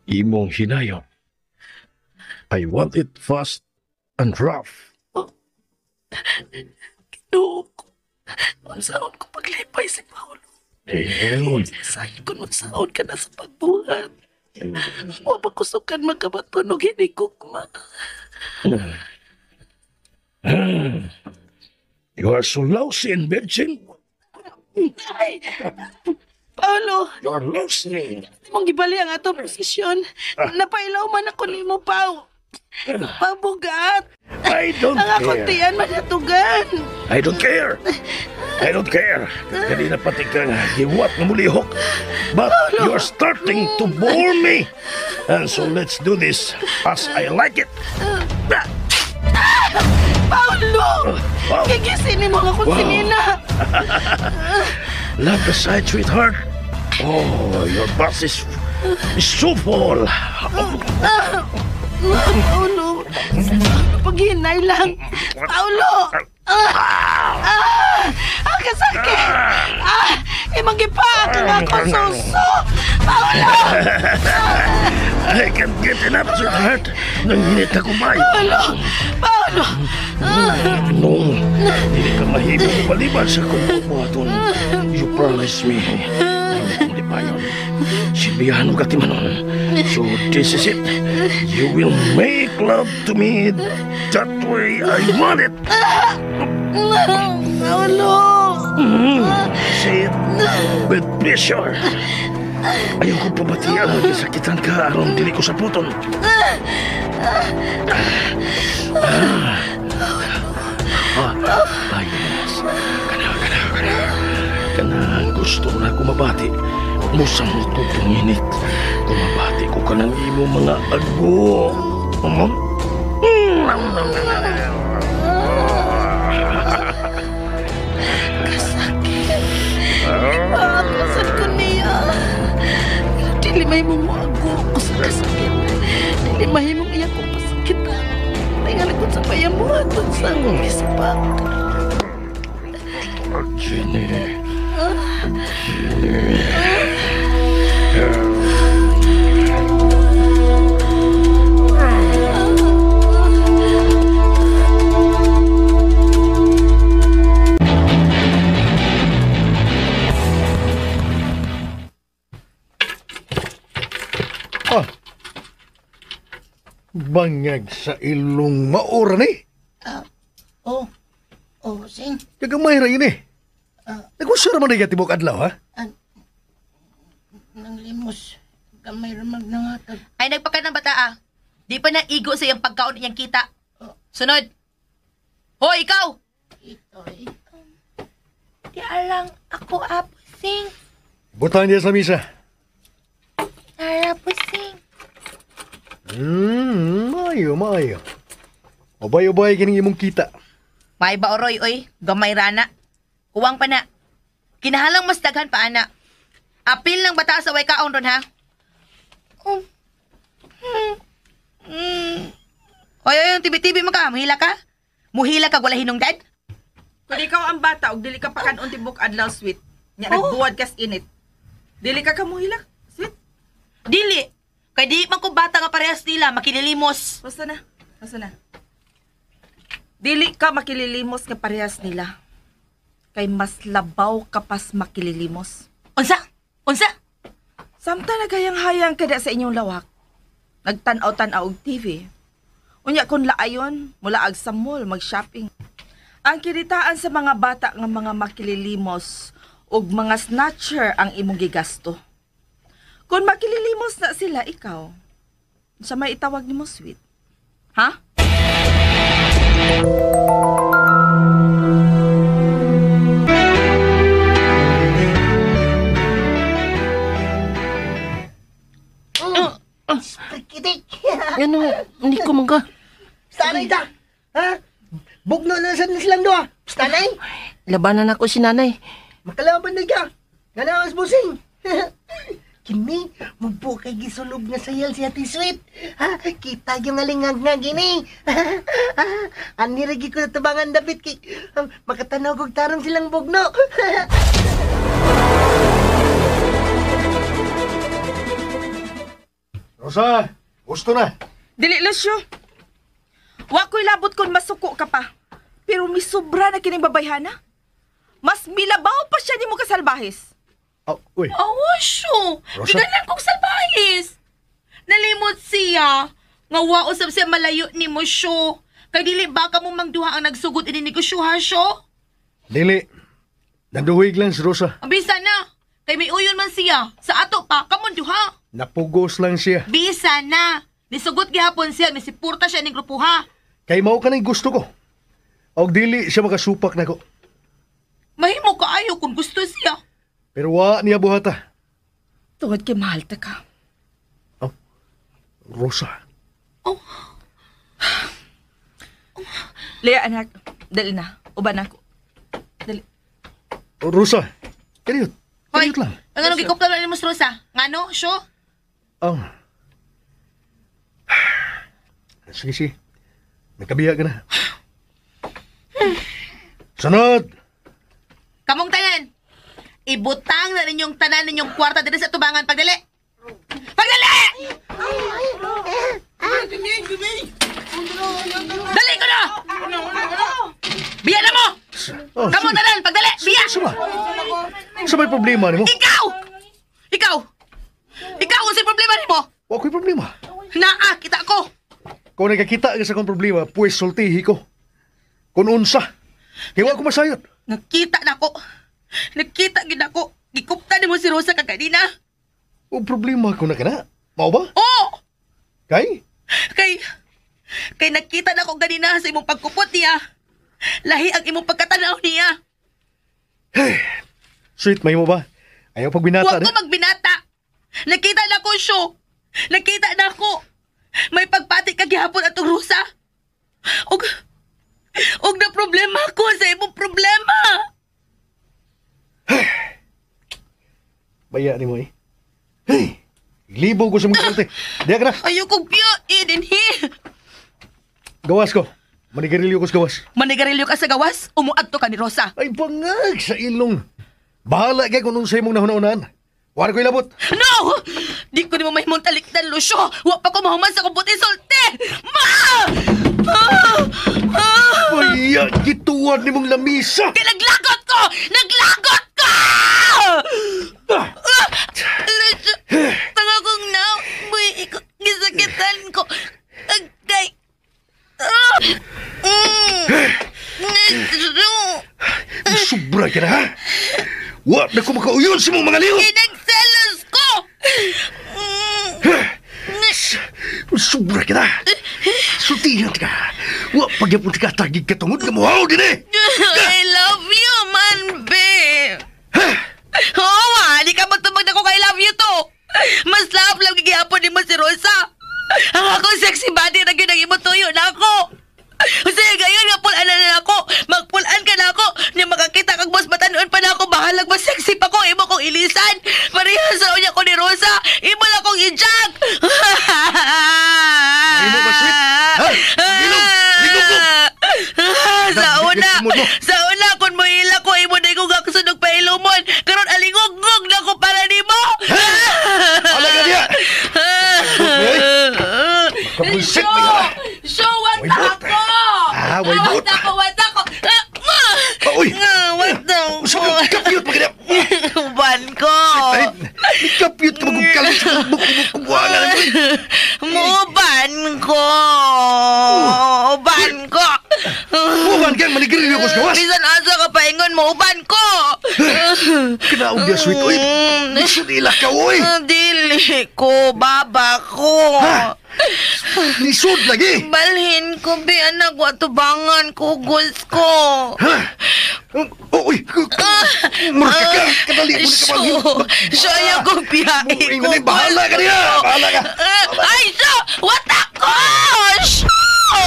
Imong hinayon. I want it fast and rough. Oh. Ginoo ko. Unsaon ko paglipay si Paolo. Damn. Sayo ko unsaon ka na sa pagbuhat. Wa pa kusukan makabaton og hinigugma. You are so lousy and virgin. Ay, Paolo. You are lousy. Mong gibali ang atong posisyon. Napailaw man ako nimo, Pao. Pabugat. I don't ang akong care. tiyan manatugan. I don't care. I don't care. Kanina pati ka nga giwat nga mulihok. But you're starting to bore me. And so let's do this as I like it. Paolo! Wow. Gigisinin mo nga kung Wow. sinina. Love the side, sweetheart. Oh, your bus is so full. Paolo, paghinay lang. Paolo! Ang kasakit! Imang gipaak ang akong suso! Paolo! I can't get enough, sweetheart. Nanginit na kumain. Paolo! Paolo! No, dili ka mahimo maliban sa kong buhaton. You promise me. Ang lipayon. Silbihan mo katimanon. So this is it. You will make love to me that way I want it. Paolo! Say it with pleasure. Ayaw ko pabatian, kasakitan ka aron dili ko saputon. Yes. Kana, gusto na kumabati. Musamot ko panginit. Kumabati ko ka ng imo mga ago. Kasakit. Ipakasan ko niya. Dili mahimong mo ago ko sa kasakit. Dili mahimong iya kong pasakitan. Tingalikod sa payamuhaton sa akong ispak. Jenny. Jenny. Ah. Bangag sa ilong maura ni. Oh, sing. Kagamay ra ini. Nagusar man na tibok adlaw, ha? Nanglimos. Gamay ra magnangatag. Ay, nagpakan ng bata, ah. Di pa naigo sa iyang pagkaon niyang kita. Sunod. Hoy, ikaw! Itoy. Di alang ako, apo, sing. Butan niya sa misa. Tara po, sing. Maayo, maayo. Ubay-ubay kining imong kita. May ba, oroy, oy. Gamay rana. Kuwang pa na. Kinahalang mas daghan pa, ana. Apil ng bata sa way kaon ron, ha? Oy, oy, yung tibi-tibi mo ka. Muhila ka? Muhila ka, wala hinungdan? Kung ikaw ang bata, og dili ka pa kanon tibok adlaw, sweet. Nya, nagbuwad kas init. Dili ka kamuhila, sweet? Dili. Kay di man ko bata nga parehas nila, makililimos. Basta na, basta na. Dili ka makililimos nga parehas nila. Kay mas labaw ka pas makililimos. Unsa? Unsa? Samtang nagayang-hayang kada sa inyong lawak. Nagtan-aw-tan-aw og TV. Unya kun laayon, mula ag sa mall mag-shopping. Ang kinitaan sa mga bata nga mga makililimos ug mga snatcher ang imong gigasto. Kung makililimos na sila, ikaw, sa may itawag nimo, sweet? Ha? Sprikitik. Ano, hindi ko man ka. Sanay ta! Ha? Bugno na sa silang doa. Tanay! Labanan ako si nanay. Makalaban na ka. Ganawas busing. Kini, mabukay gisulog nga sayal si Ate Sweet. Ha? Kita yung alingag nga gini. Ani ragi ko natabangan dapit kay makatanaw kog tarong silang bugno. Rosa, gusto na. Dili, Lucio. Wa ko'y labot kung masuko ka pa. Pero misubra na kining babayhana. Mas milabaw pa siya nimo kasalbahis. Oh, uy. Awa, syo. Rosa? Giganan kong salbahis. Nalimot siya. Nga wausap siya malayo ni mo, syo. Kay dili baka mo mangduha ang nagsugot ini negosyo, ha, syo? Dili. Nanduhig lang si Rosa. Bisa na. Kay may uyon man siya. Sa ato pa, kamon duha. Napugos lang siya. Bisa na. Nisugot gihapon siya, misiporta siya ning grupo, ha? Kay mao ka na'y gusto ko. Og dili siya makasupak nako. Mahimo kaayo kung gusto siya. Pero wa niya buhata. Tungod kay mahal ta ka. Oh, Rosa. Oh. Lea, anak. Dali na. Uban ako. Dali. Rosa, kaniyot. Hoy, Kaniyot lang. ang anong gikupta lang ni Mas Rosa? Ngano, syo? Oh. Sige, sige. Nagkabiya ka na. Sunod! Kamong tanan. Ibutang na ninyong tanan ninyong kwarta diri sa tubangan pagdali. Pagdali! Dali ko na! Biya na mo! Oh, Kamu tanan, pagdali! Biya! Sama. Sa may problema nimo? Ikaw! Ikaw! Ikaw ang sa problema nimo! Wa ko'y problema. Naa, kita ko! Kung nagkakita ka sa akong problema, pues sultihi ko. Kung unsa. Kaya wa ko masayot. Nakita na ko. Nakita gid ako. Gikupta nimo si Rosa kaganina. O problema ko na kana. Mao ba? Oo! Kay? Kay nakita na ko ganina sa imong pagkupot niya. Lahi ang imong pagkatanaw niya. Sweet, may mo ba? Ayaw pagbinata Huwag ko magbinata. Nakita na ko siyo. Nakita na ko. May pagpati ka gihapon atong Rosa. Og na problema ko sa imong problema. Baya ni mo eh. Hey! Libo ko sa mga sulti. Diya ka na. Ayaw kong piyain dinhi. Gawas ko. Manigarilyo ko sa gawas. Manigarilyo ka sa gawas, umuadto ka ni Rosa. Ay, bangag sa ilong. Bahala kay kung unsay mong nahuna-unaan. Wala ko ilabot. No! Di ko nimo mahimong talikdan, Lucio. Wa pa ko mahuman sa kong buti sulti. Ma! Ah! Ah! Baya, gituan ni mong lamisa. Kay naglagot ko! Naglagot ko! Ah! Lucio, tanga kong now. Boy, ikaw, gisakitan ko. Agay. Ah! Mm. Lucio! Sobra ka na, ha? Wa na ko makauyon sa mong mga liw. Kay nagselos ko! Mm. Sobra ka na. Sultihan ka. Wa pagyapon ka tagig katungod ka mo. din eh. I love you, man, babe. Oo, ah, di ka magtubag na kung I love you to. Mas love lang gigihapon ni mo si Rosa. Ang akong sexy body na gyud ang imo tuyo na ako. Kasi gayon nga pulan na ako. Magpulan ka na ako. Nya makakita kag boss batanon pa na ako. Bahalag mas sexy pa ko. Imo kong ilisan. Parehas sa unya ko ni Rosa. Imo lang kong i-jag. Imo ba, sweet? Ha? Ilog! Ligog ko! Sa una, kung mohila ko, imo na ko gaksunog pa ilumon. Karon alingog-ngog na ko para nimo. Alaga niya! Makabulsit ba yan? Show, what Way buot. ako! Ah, way buot. What ako, what ako? Uy! What ako? Kapiyot pa kaya! Uban ko! Kapiyot ka magugkalit sa bukubuk-buwangan. Muuban ko! Uban ko! Muuban ka, manigarilyo ko sa gawas. Bisan asa ka paingon, muuban ko! Kinaog niya, sweet. Uy, lisod ila ka, uy! Dili ko, baba ko. Ha? Lisod lagi! Balhin ko, bi, anak, watubangan ko, gus ko. Ha? Oh, uy! Murka ka! Kadali mo na ka balhin. So, ayaw kong biyahe ko. Bahala ka niya! Bahala ka! Ay, so! What ako? So!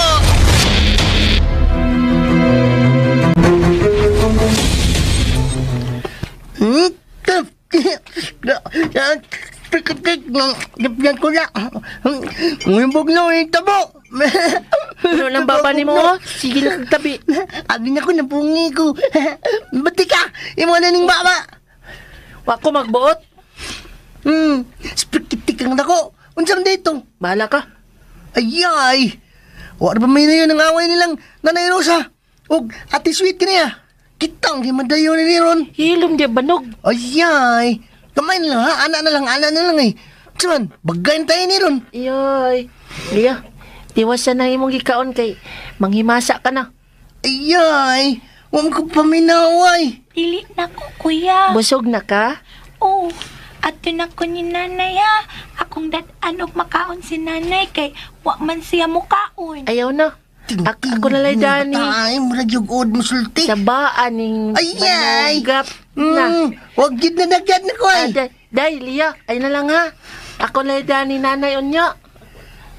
Gapyan ko na. Ngibog na yung tabo. Ano lang baba ni mo? Sige lang tabi. Abi na ko, napungi ko. Ba't ka? Imo na ning baba. Wa ko magbuot. Spikitik ang dako. Unsam dito? Bahala ka. Ayay! Wa ba may na yun ang away nilang Nanay Rosa? Og Ate Sweet kaniya. Kitang di madayo ni ron. Hilom di banog. Ayay! Kamay na lang ha? Ana na lang, ana na lang eh. Chuan, bagayin tayo ni ron. Iyoy. Liya, tiwasan na imong gikaon kay manghimasa ka na. Ayay! Huwag ko paminaway. Dili na ko, kuya. Busog na ka? Oo. Ato na ko ni nanay ha. Akong dad-an og makaon si nanay kay wa man siya mukaon. Ayaw na. Ako na lang, Dani. Ay, murag yung old musulti. Sabaan ning Ayay! manugap na. Wag gid na dagad na ko ay. Day, Liya, ay na lang ha. Ako na lang, Dani, nanay unya.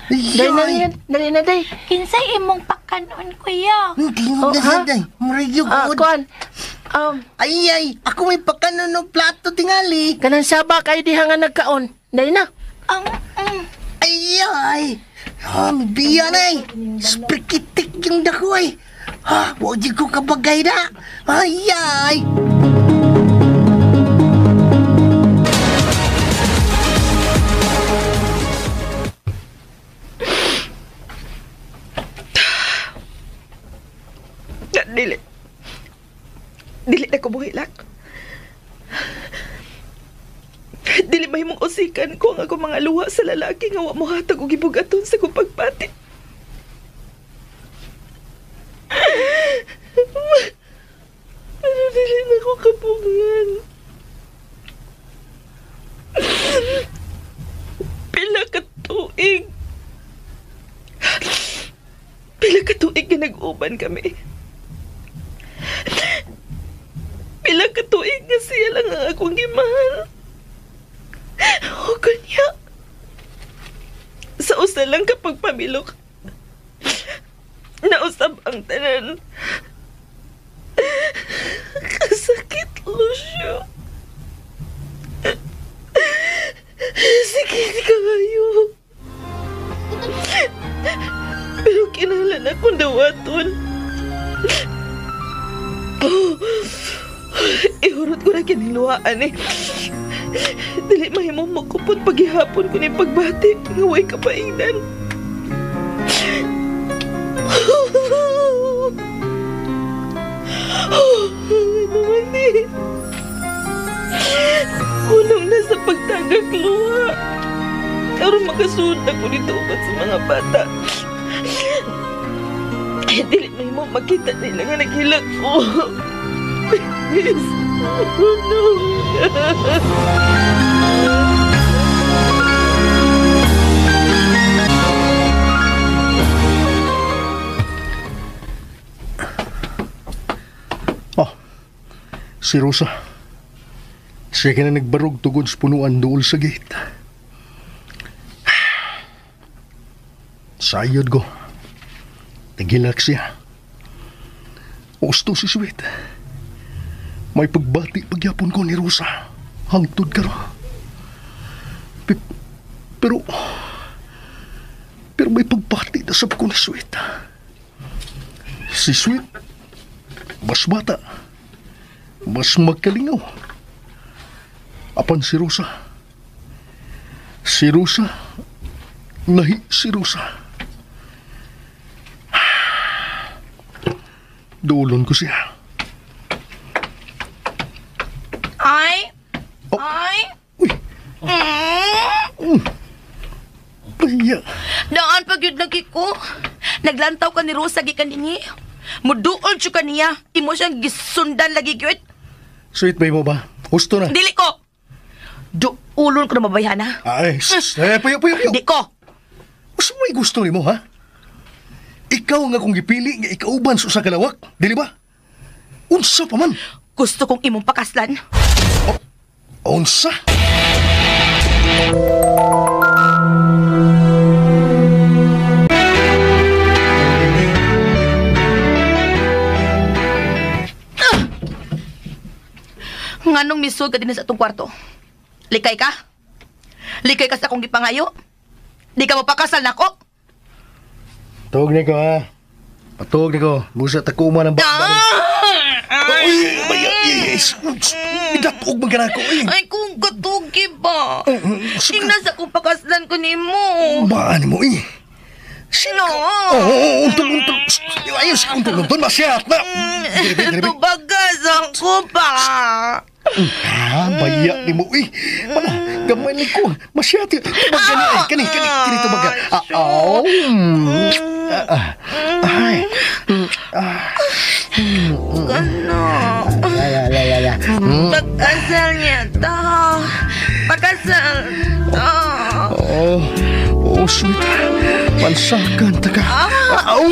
Day na Ayay! yan. Dali na, day. Kinsay imong pakanon, kuya? Tingog na ha? sa day. Murag yung old. Kuan. Ayay! Ako may pakanon og plato tingali. Kanang saba kay diha nga nagkaon. Day na. Ayay! Ah, may biya na eh. Sprikitik yung dako ay. Ha, wag di ko kabagay na. Ayay! Dili na ko muhilak. Dili mahimong usikan ko ang akong mga luha sa lalaki nga wa mohatag og gibugaton sa akong pagbati. Pero dili na ko kapungan. Pila ka tuig. Pila ka tuig nga nag-uban kami. Pila ka tuig nga siya lang ang akong gimahal. O kanya. Sa usa lang kapag pamilok, nausab ang tanan. Kasakit, Lucio. Sakit kayo. Pero kinahanglan akong dawaton. Oh, ihurot ko na kiniluhaan eh. Dili mahimo magkupot paghihapon ko ni pagbati nga way kapaingdan. Oh, naman eh. Kulong na sa pagtagak luha. Karon makasunod ako nito uban sa mga bata. Eh, dili mahimo makita nila nga naghilak ko. Please, no. Oh, si Rosa. Siya ka na nagbarog tugod sa punuan dool sa gate. Sayod ko. Nagilak siya. Usto si Sweet. May pagbati pagyapon ko ni Rosa. Hangtod karon. Pero may pagbati na sab ko ni Sweet. Si Sweet, mas bata, mas magkalingaw. Apan si Rosa. Si Rosa, lahi si Rosa. Duolon ko siya. Ay! Oh. Ay! Uy! Mm. Baya. Daan pag yun lagi ko. Naglantaw ka ni Rosa gikan dinhi. Muduol siya kaniya. Imo siyang gisundan lagi gyud. Sweet ba mo ba? Gusto na. Dili ko. Duulon ko na mabayhan ha. Ay, eh, puyo, puyo, puyo. Di ko. Gusto mo gusto nimo, ha? Ikaw nga kung gipili nga ikauban sa usa ka lawak, dili ba? Unsa pa man? Gusto kong imong pakaslan. Oh, unsa? Nganong misud ka din sa atong kwarto? Likay ka? Likay ka sa akong gipangayo? Di ka mapakasal nako? Tuog ni ko, ha? Patuog ni ko. Busa takuma ng bakba ni. Uy, baya, yes. Idatog man ka na ako, eh. Ay, kung katugi ba? Tingnan sa akong pakaslan ko nimo. Baan mo, eh. Sino? Oo, untol, untol. Ayos, untol, untol. Masyat na. Tubagas ako pa. Ah, baya ni mo, eh. Mana, gamay ni ko. Masyat. Tubaga ni, ay. Kani, kani, kani tubaga. Ah, oh. Ay. Gano. Ay, ay, ay, ay, ay. Pagkasal niya ta. Pagkasal. Oh. Oh, oh, sweet. Pansakan ta ka. Aw,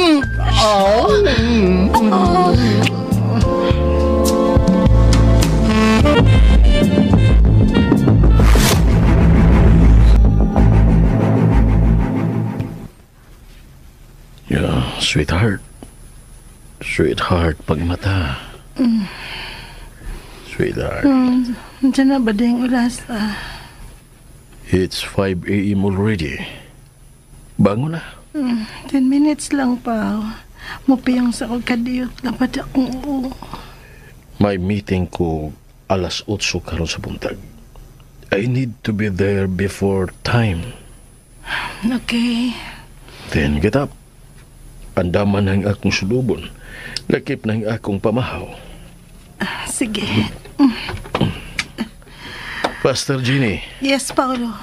aw. Yeah, sweetheart. Sweetheart, pagmata. Sweetheart. Diyan na ba ding oras? Ah. It's 5 a.m. already. Bangon na. 10 minutes lang pa. Mupiyong sa kong kadiyot. Dapat akong oo. May meeting ko alas 8 karon sa buntag. I need to be there before time. Okay. Then get up. Andaman ang akong sulubon. Lakip ng akong pamahaw. Sige. Pastor Jeannie, Yes, Paolo.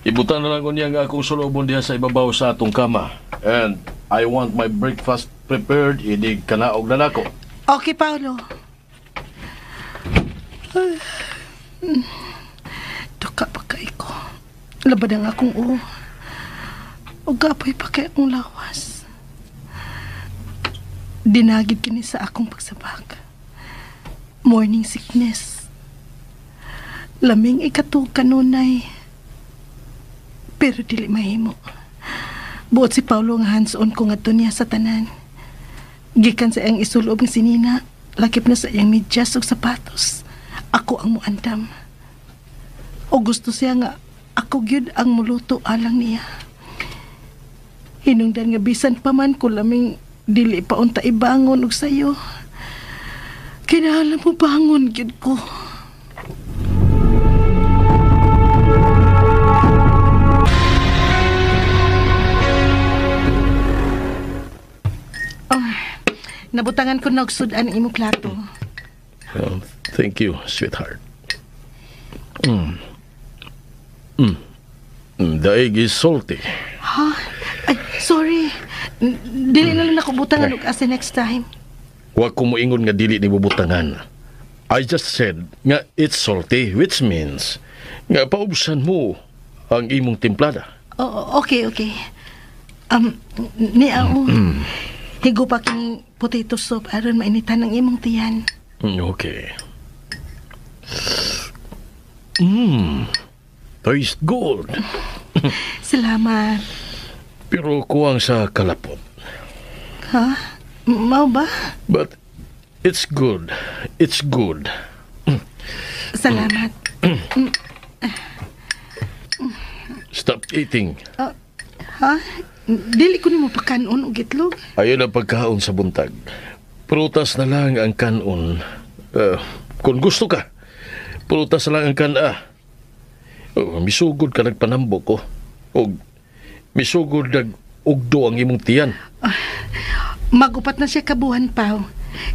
Ibutan na lang ko niya nga akong sulobon diha sa ibabaw sa atong kama. And I want my breakfast prepared inig kanaog na nako. Okay, Paolo. Duka pa kay ko. Labad ang akong ulo. O gapoy pa kay akong lawas. Dinagid kini sa akong pagsabak. Morning sickness. Laming ikatug kanunay. Pero dili mahimo. Buot si Paolo nga hands-on ko ngadto niya sa tanan. Gikan sa iyang isulob nga sinina, lakip na sa iyang medyas ug sapatos. Ako ang muandam. O gusto siya nga ako gyud ang muluto alang niya. Hinungdan nga bisan pa man ko laming dili pa unta ibangon og sayo. Kinahanglan mo bangon gyud ko. Oh, nabutangan ko na og sud-an ang imong plato. Well, thank you, sweetheart. The egg is salty. Ha? Ay, sorry. Dili na lang nako butangan og asin next time. Wa ko moingon nga dili ni bubutangan. I just said nga it's salty, which means nga paubsan mo ang imong timplada. Oh, okay, okay. Niya o. Higo pa king potato soup aron mainitan ang imong tiyan. Okay. Taste good. Salamat. Pero kuwang sa kalapot. Ha? Mao ba? But it's good. It's good. Salamat. Stop eating. Ha? Dili ko nimo pakanon og itlog. Ayaw na pagkaon sa buntag. Prutas na lang ang kanon. Kung gusto ka, prutas na lang ang kana. Oh, misugod ka nagpanambok ko. Og misugod nag-ugdo ang imong tiyan. Magupat na siya kabuhan, Pao.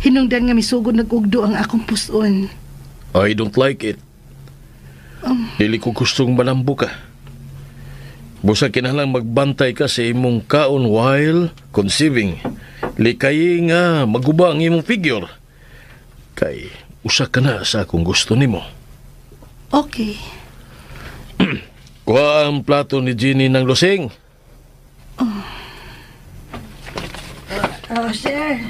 Hinungdan nga misugod nag-ugdo ang akong puson. I don't like it. Dili ko gustong manambok ka. Busa kinahanglang magbantay ka sa imong kaon while conceiving. Likay nga maguba ang imong figure. Kay usa ka na sa akong gusto nimo. Okay. Kuha ang plato ni Jeannie ng lusing. Oh, sir.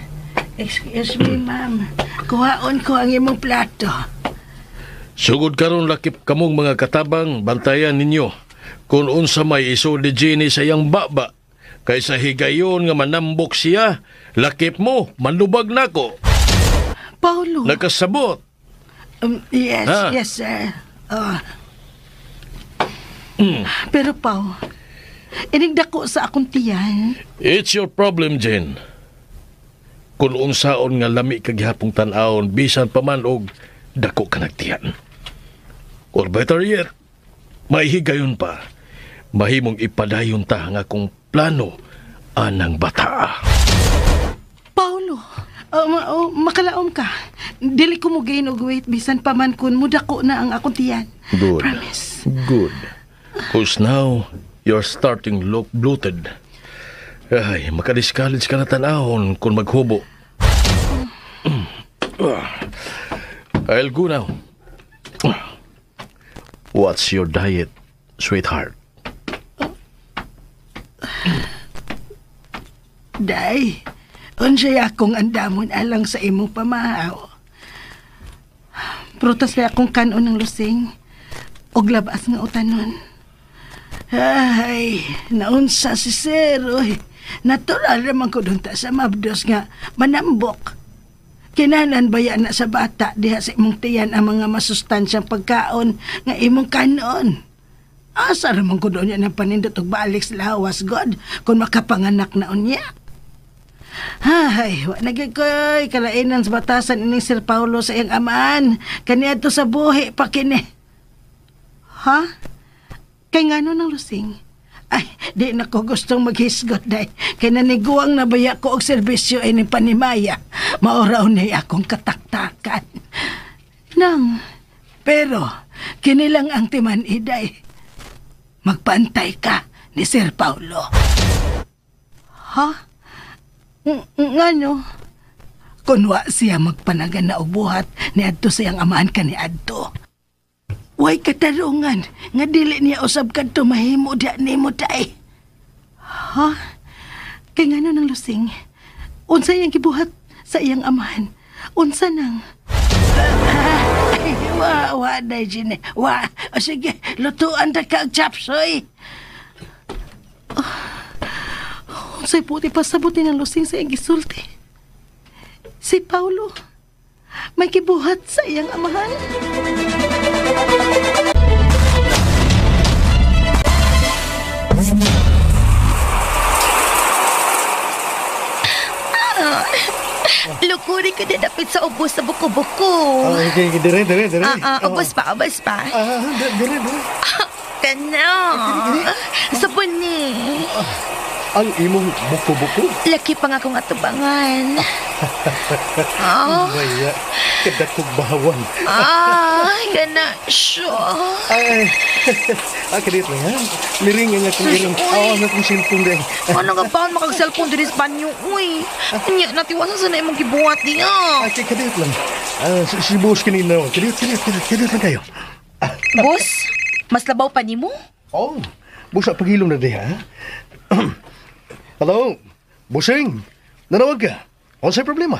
Excuse me, ma'am. Kuhaon ko ang imong plato. Sugod karon lakip kamong mga katabang, bantayan ninyo kung unsa may isod ni Jeannie sa iyang baba. Kaysa higayon nga manambok siya, lakip mo, manlubag nako. Paulo. Nakasabot. Yes, Ha? yes, sir. Oh. Pero, Pao, inigdako sa akong tiyan. It's your problem, Jen. Kung unsaon nga lami kagihapong tan-awon, bisan pa man og dako ka nagtiyan. Or better yet, may higayon pa. Mahimong ipadayon ta nga akong plano anang bata. Paulo, makalaom ka. Dili ko mo gain og weight bisan pa man kun mudako na ang akong tiyan. Good. Promise. Good. 'Cause now, you're starting look bloated. Ay, makadiscourage ka na tan-awon kung maghubo. I'll go now. What's your diet, sweetheart? Day, unsay akong andamon alang sa imong pamahaw. Prutas na akong kanon ng lusing og labas nga utanon. Ay, naunsa si sir, oy. Natural naman ko dunta sa mabdos nga manambok. Kinanan baya na sa bata diha sa imong tiyan ang mga masustansyang pagkaon nga imong kanon. Asa raman ko doon yan ang panindot og balik sa lawas, God, kung makapanganak na unya. Ay, wa na gyud koy kalainan sa batasan ining Sir Paulo sa iyang amaan. Kaniadto sa buhi pa kini. Ha? Kay ngano nang lusing? Ay, di na ko gustong maghisgot, day. Kay naniguang nabaya ko og serbisyo ining panimaya. Maoraw ni akong kataktakan. Nang, pero kinilang ang timan iday. Magpantay ka ni Sir Paulo. Ha? Ngano? Kunwa siya magpanagan na ubuhat ni adto sa iyang amahan ka ni adto. Way katarungan nga dili niya usab kadto mahimo diya nimo day. Ha? Kay ngano nang lusing? Unsa iyang gibuhat sa iyang amahan? Unsa nang? Ay, wa, wa, day, Gine. Wa. O sige, lutuan ta ka og chapsoy. Unsay puti pasabot ni ng lusing sa iyang gisulti? Si Paulo, may gibuhat sa iyang amahan. Lukuri ka na dapit sa ubos sa buko-buko. Okay, dire, dire, dire. Ubos pa, ubos pa. Dire, dire. Kana. Sa puni. Ang imong buko-buko? Laki pa nga akong atubangan. Maya, kadakog bahawan. Kana siya. Ay, kadit lang ha. Miring ang akong iring. Ang akong cellphone din. Ano nga pa, makag-cellphone din sa banyo, uy. Nya, natiwasan sa na imong gibuhat niya. Kadit lang. Si boss kanina. Kadit, kadit, kadit, kadit lang kayo. Boss, mas labaw pa nimo? Oh, busa pagilom na di ha. Hello, Busing. Nanawag ka. Ano sa'yo problema?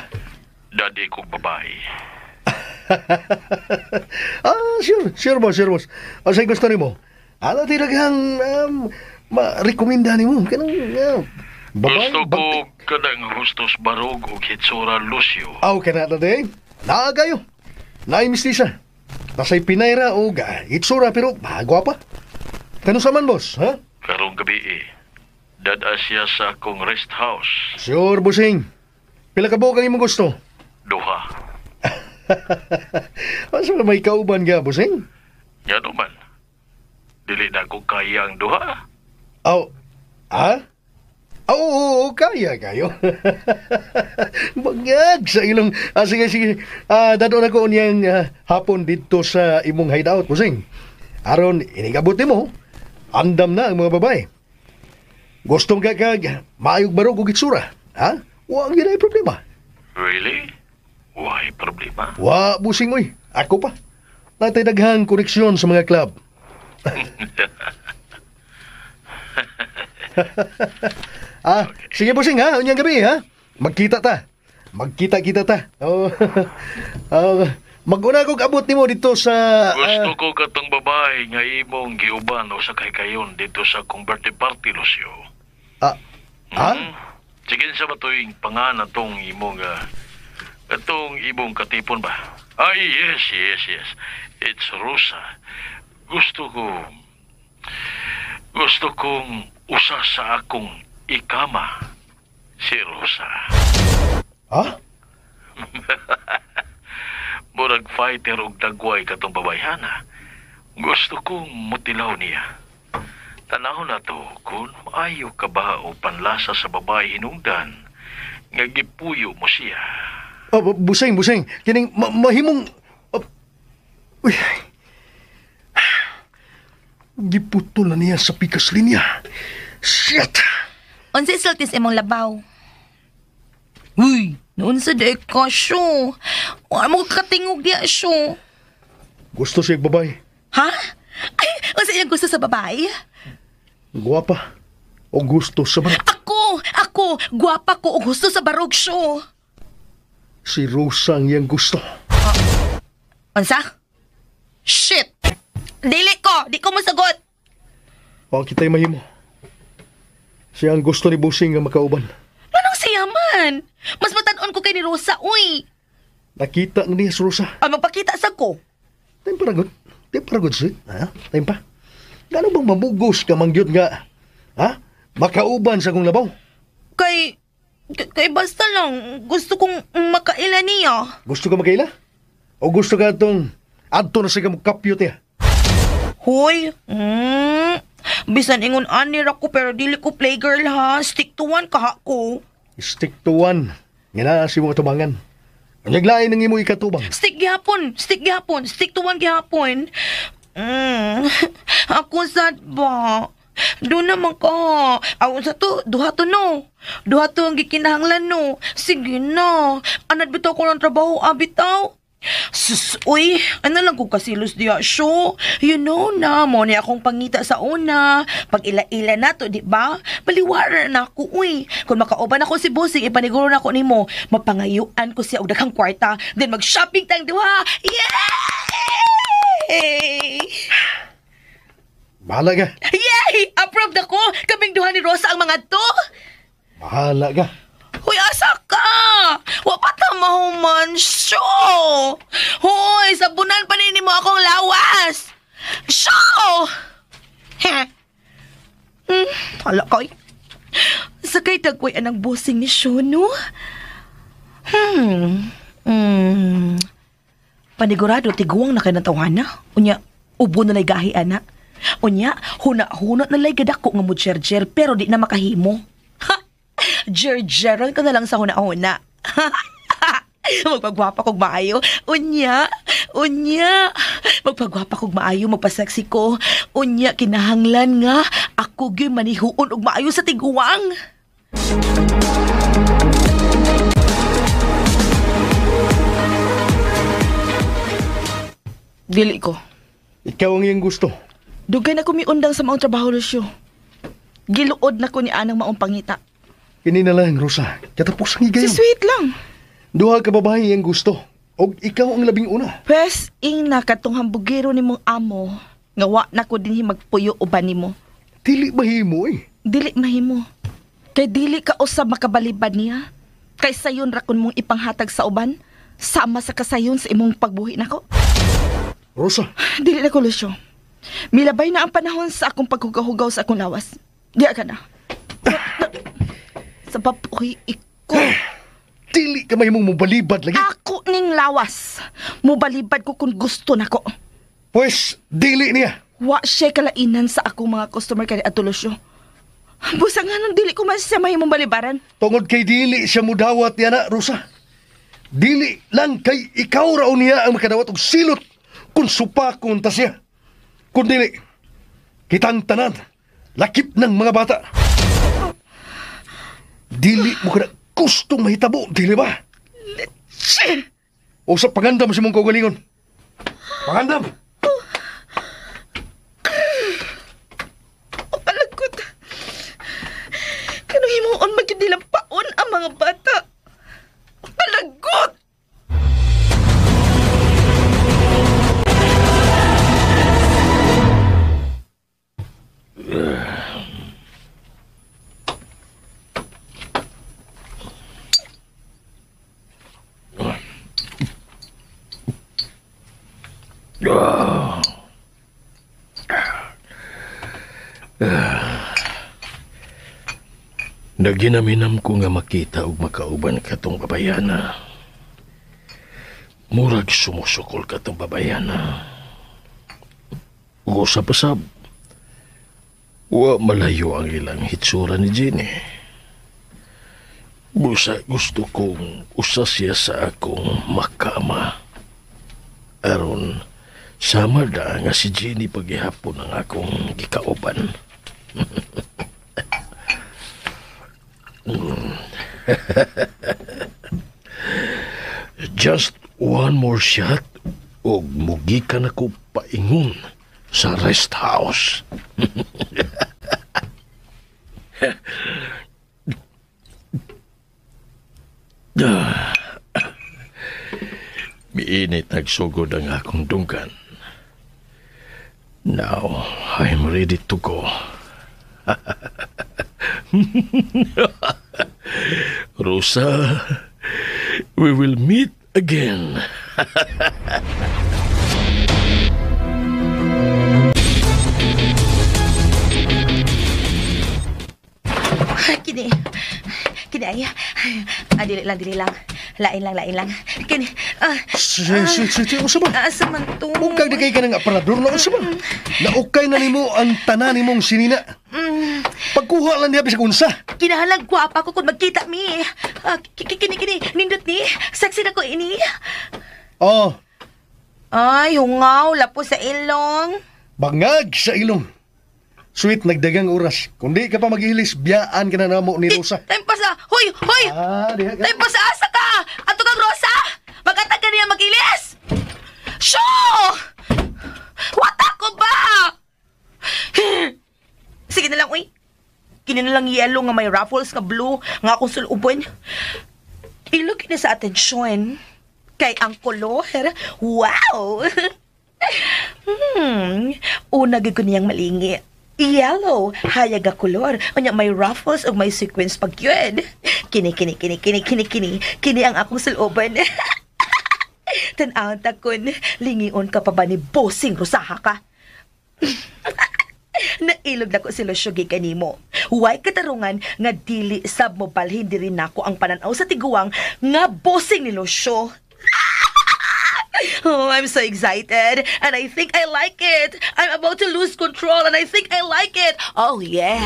Daddy kong babae. Sure. Sure, boss. Sure, boss. Ano sa'yo gusto nimo? Ano tiragang ma-recommenda nimo? Kanang babae? Gusto ko kanang hustos barog o hitsura Lucio. Aw, kana na din. Naa kayo. Naimistisa. Nasa'y Pinayra o hitsura pero gwapa. Kano sa man, boss? Ha? Karong gabi eh. Dada siya sa akong rest house. Sure, Busing. Pila ka buok ang imong gusto? Duha. Asa na may kauban ka, Busing? Nga naman. Dili na ko kaya ang duha. Aw, ha? Oo, kaya kayo. Bangag sa ilong. Sige, sige. Dadon ako niyang hapon dito sa imong hideout, Busing. Aron, inigabot nimo. Andam na ang mga babae. Gustong ka kag maayog barog og itsura, ha? Wa gyud ay problema. Really? Why problema? Wa busing oy. Ako pa. Natay daghang koneksyon sa mga club. Sige busing ha, unyang gabi ha. Magkita ta. Magkita-kita ta. Oh. Maguna kog abot nimo dito sa Gusto ko katong babae nga imong giuban o sa kaykayon dito sa akong birthday party, Lucio. Ha? Sige sa batuing pangan atong imong atong imong katipon ba? Ay, yes, yes, yes. It's Rosa. Gusto kong usa sa akong ikama si Rosa. Ha? Murag fighter og dagway katong babayhana. Gusto kong mutilaw niya. Tanaw na to kung maayo ka ba o panlasa sa babae hinungdan nga gipuyo mo siya. Busing, busing. Kining mahimong... Uy. Giputol na niya sa pikas linya. Shit! Unsa isultis imong labaw? Uy, noon sa di ka, syo. Wala mo katingog diya, syo. Gusto siya babae. Ha? Ay, unsa iyang gusto sa babae? Guwapa. O gusto sa barog. Ako, guwapa ko o gusto sa barog, syo. Si Rosa ang iyang gusto. Unsa? Shit! Dili ko! Di ko masagot! O, kita'y mahimo. Siya ang gusto ni Busing nga makauban. Anong siya man? Mas matan-on ko kay ni Rosa, uy! Nakita na niya si Rosa. Ah, magpakita sa ko. Time para good. Time para good, sweet. Ha? Time pa. Gano bang mamugos ka mangyod nga? Ha? Makauban sa kong labaw. Kay basta lang, gusto kong makaila niya. Gusto ka makaila? O gusto ka itong adto na sa kapyo tiya? Hoy, bisan ingon ani ra ko pero dili ko playgirl ha. Stick to one kaha ko. Stick to one. Nga naa sa imong atubangan. Unyag lain ang imo ikatubang. Stick gihapon, stick gihapon, stick to one gihapon. Ako sad ba? Doon naman ka. Aw sa to, duha to no. Duha to ang gikinahanglan no. Sige na. Anad bitaw ko ng trabaho, bitaw. Sus, uy, ano lang kung kasilos diya, syo. You know na, mo ni akong pangita sa una. Pag ila-ila na to, di ba? Baliwara na ako, uy. Kung makauban ako si Bossing, ipaniguro na ako nimo. Mapangayuan ko siya og daghang kwarta. Then mag-shopping tayong duha. Yay! Bahala ka. Yay! Approved ako! Kaming duha ni Rosa ang mga to. Bahala ka. Hoy, asa ka? Wa pa ta mahuman, syo! Hoy, sabunan pa nini mo akong lawas! Syo! Heh. Hala ka, oy. Sakay tagkoy anang bossing ni Syo, no? Panigurado, tiguang na kay natawana. Unya, ubo na lay gahi, ana. Unya, huna-huna na lay gadako nga mo jer-jer, pero di na makahimo. Jer-jeron ka na lang sa huna-huna. Magpagwapa kog maayo. Unya, unya. Magpagwapa kog maayo, magpaseksi ko. Unya, kinahanglan nga. Ako gyud manihuon og maayo sa tiguang. Dili ko. Ikaw ang iyang gusto. Dugay na ko miundang sa maong trabaho, Lucio. Giluod na ko ni anang maong pangita. Kini na lang, Rosa. Katapos ang higayon. Si Sweet lang. Duha ka babae ang gusto. Og ikaw ang labing una. Pwes, ing na katong hambugero ni mong amo. Nga wa na ko dinhi magpuyo uban nimo. Dili mahimo eh. Dili mahimo. Kay dili ka usab makabalibad niya. Kay sayon ra kun mong ipanghatag sa uban. Sama sa kasayon sa imong pagbuhi nako. Rosa. Dili na ko, Lucio. Milabay na ang panahon sa akong paghugaw-hugaw sa akong lawas. Diya ka na. Sa baboy iko. Dili ka may mong mubalibad lagi. Ako ning lawas. Mubalibad ko kung gusto nako. Pwes, dili niya. Wa siya kalainan sa akong mga customer kay Ato Lucio. Busa nga nung dili ko man siya mahimong balibaran. Tungod kay dili siya mudawat niya na, Rosa. Dili lang kay ikaw raw niya ang makadawat og silot kung supakon ta siya. Kung dili, kitang tanan, lakip ng mga bata. Dili mo ka na gustong mahitabo, dili ba? Leche! O sa pangandam si mong kaugalingon. Pangandam! O kalagot. Kanong himuon magidilang paon ang mga bata. O kalagot! Naginaminam ko nga makita og makauban katong babayana. Murag sumusukol katong babayana. Ug usa pa sab, wa malayo ang ilang hitsura ni Jenny. Busa gusto kong usa siya sa akong makama. Aron, sama da nga si Jenny paghihapon ang akong gikauban. Just one more shot og mugikan ako paingon sa rest house. Miinit nagsugod ang akong dunggan. Now, I'm ready to go. Rosa, we will meet again. Kini. Kini ay. Ah, dili lang, dili lang. Lain lang, lain lang. Kini. Sweet, unsa ba? Asa man to? Ug kag di kay ka ng aparador na unsa ba? Naukay na nimo ang tanan nimong sinina. Pagkuha lang niya bisag unsa. Kinahalang gwapa ko kung magkita mi. Kini kini nindot ni. Sexy na ko ini. Oh. Ay, hungaw lapo sa ilong. Bangag sa ilong. Sweet, nagdagang oras. Kundi ka pa mag-ilis, biyaan ka na namo ni Rosa. Time pa sa... Hoy! Hoy! Diha ka. Time pa sa asa ka! Ato kang Rosa! Magatag ka niya mag-ilis! Shoo! Wata ko ba? Sige na lang, uy. Kini na lang yellow nga may ruffles nga blue nga akong sulubon. Ilog kini sa atensyon. Kay ang kolor. Wow! Una gyud ko niyang malingi. Yellow, hayag a kolor. Unya may ruffles ug may sequins pag yun. Kini, kini, kini, kini, kini, kini. Kini ang akong suloban. Tan-awon ta kun, lingion ka pa ba ni Bossing Rosaha ka? Nailog na ko si Lucio gikanimo. Huwag katarungan nga dili sab mo balhin diri nako ang pananaw sa tiguang nga bossing ni Lucio. Oh, I'm so excited and I think I like it. I'm about to lose control and I think I like it. Oh yeah.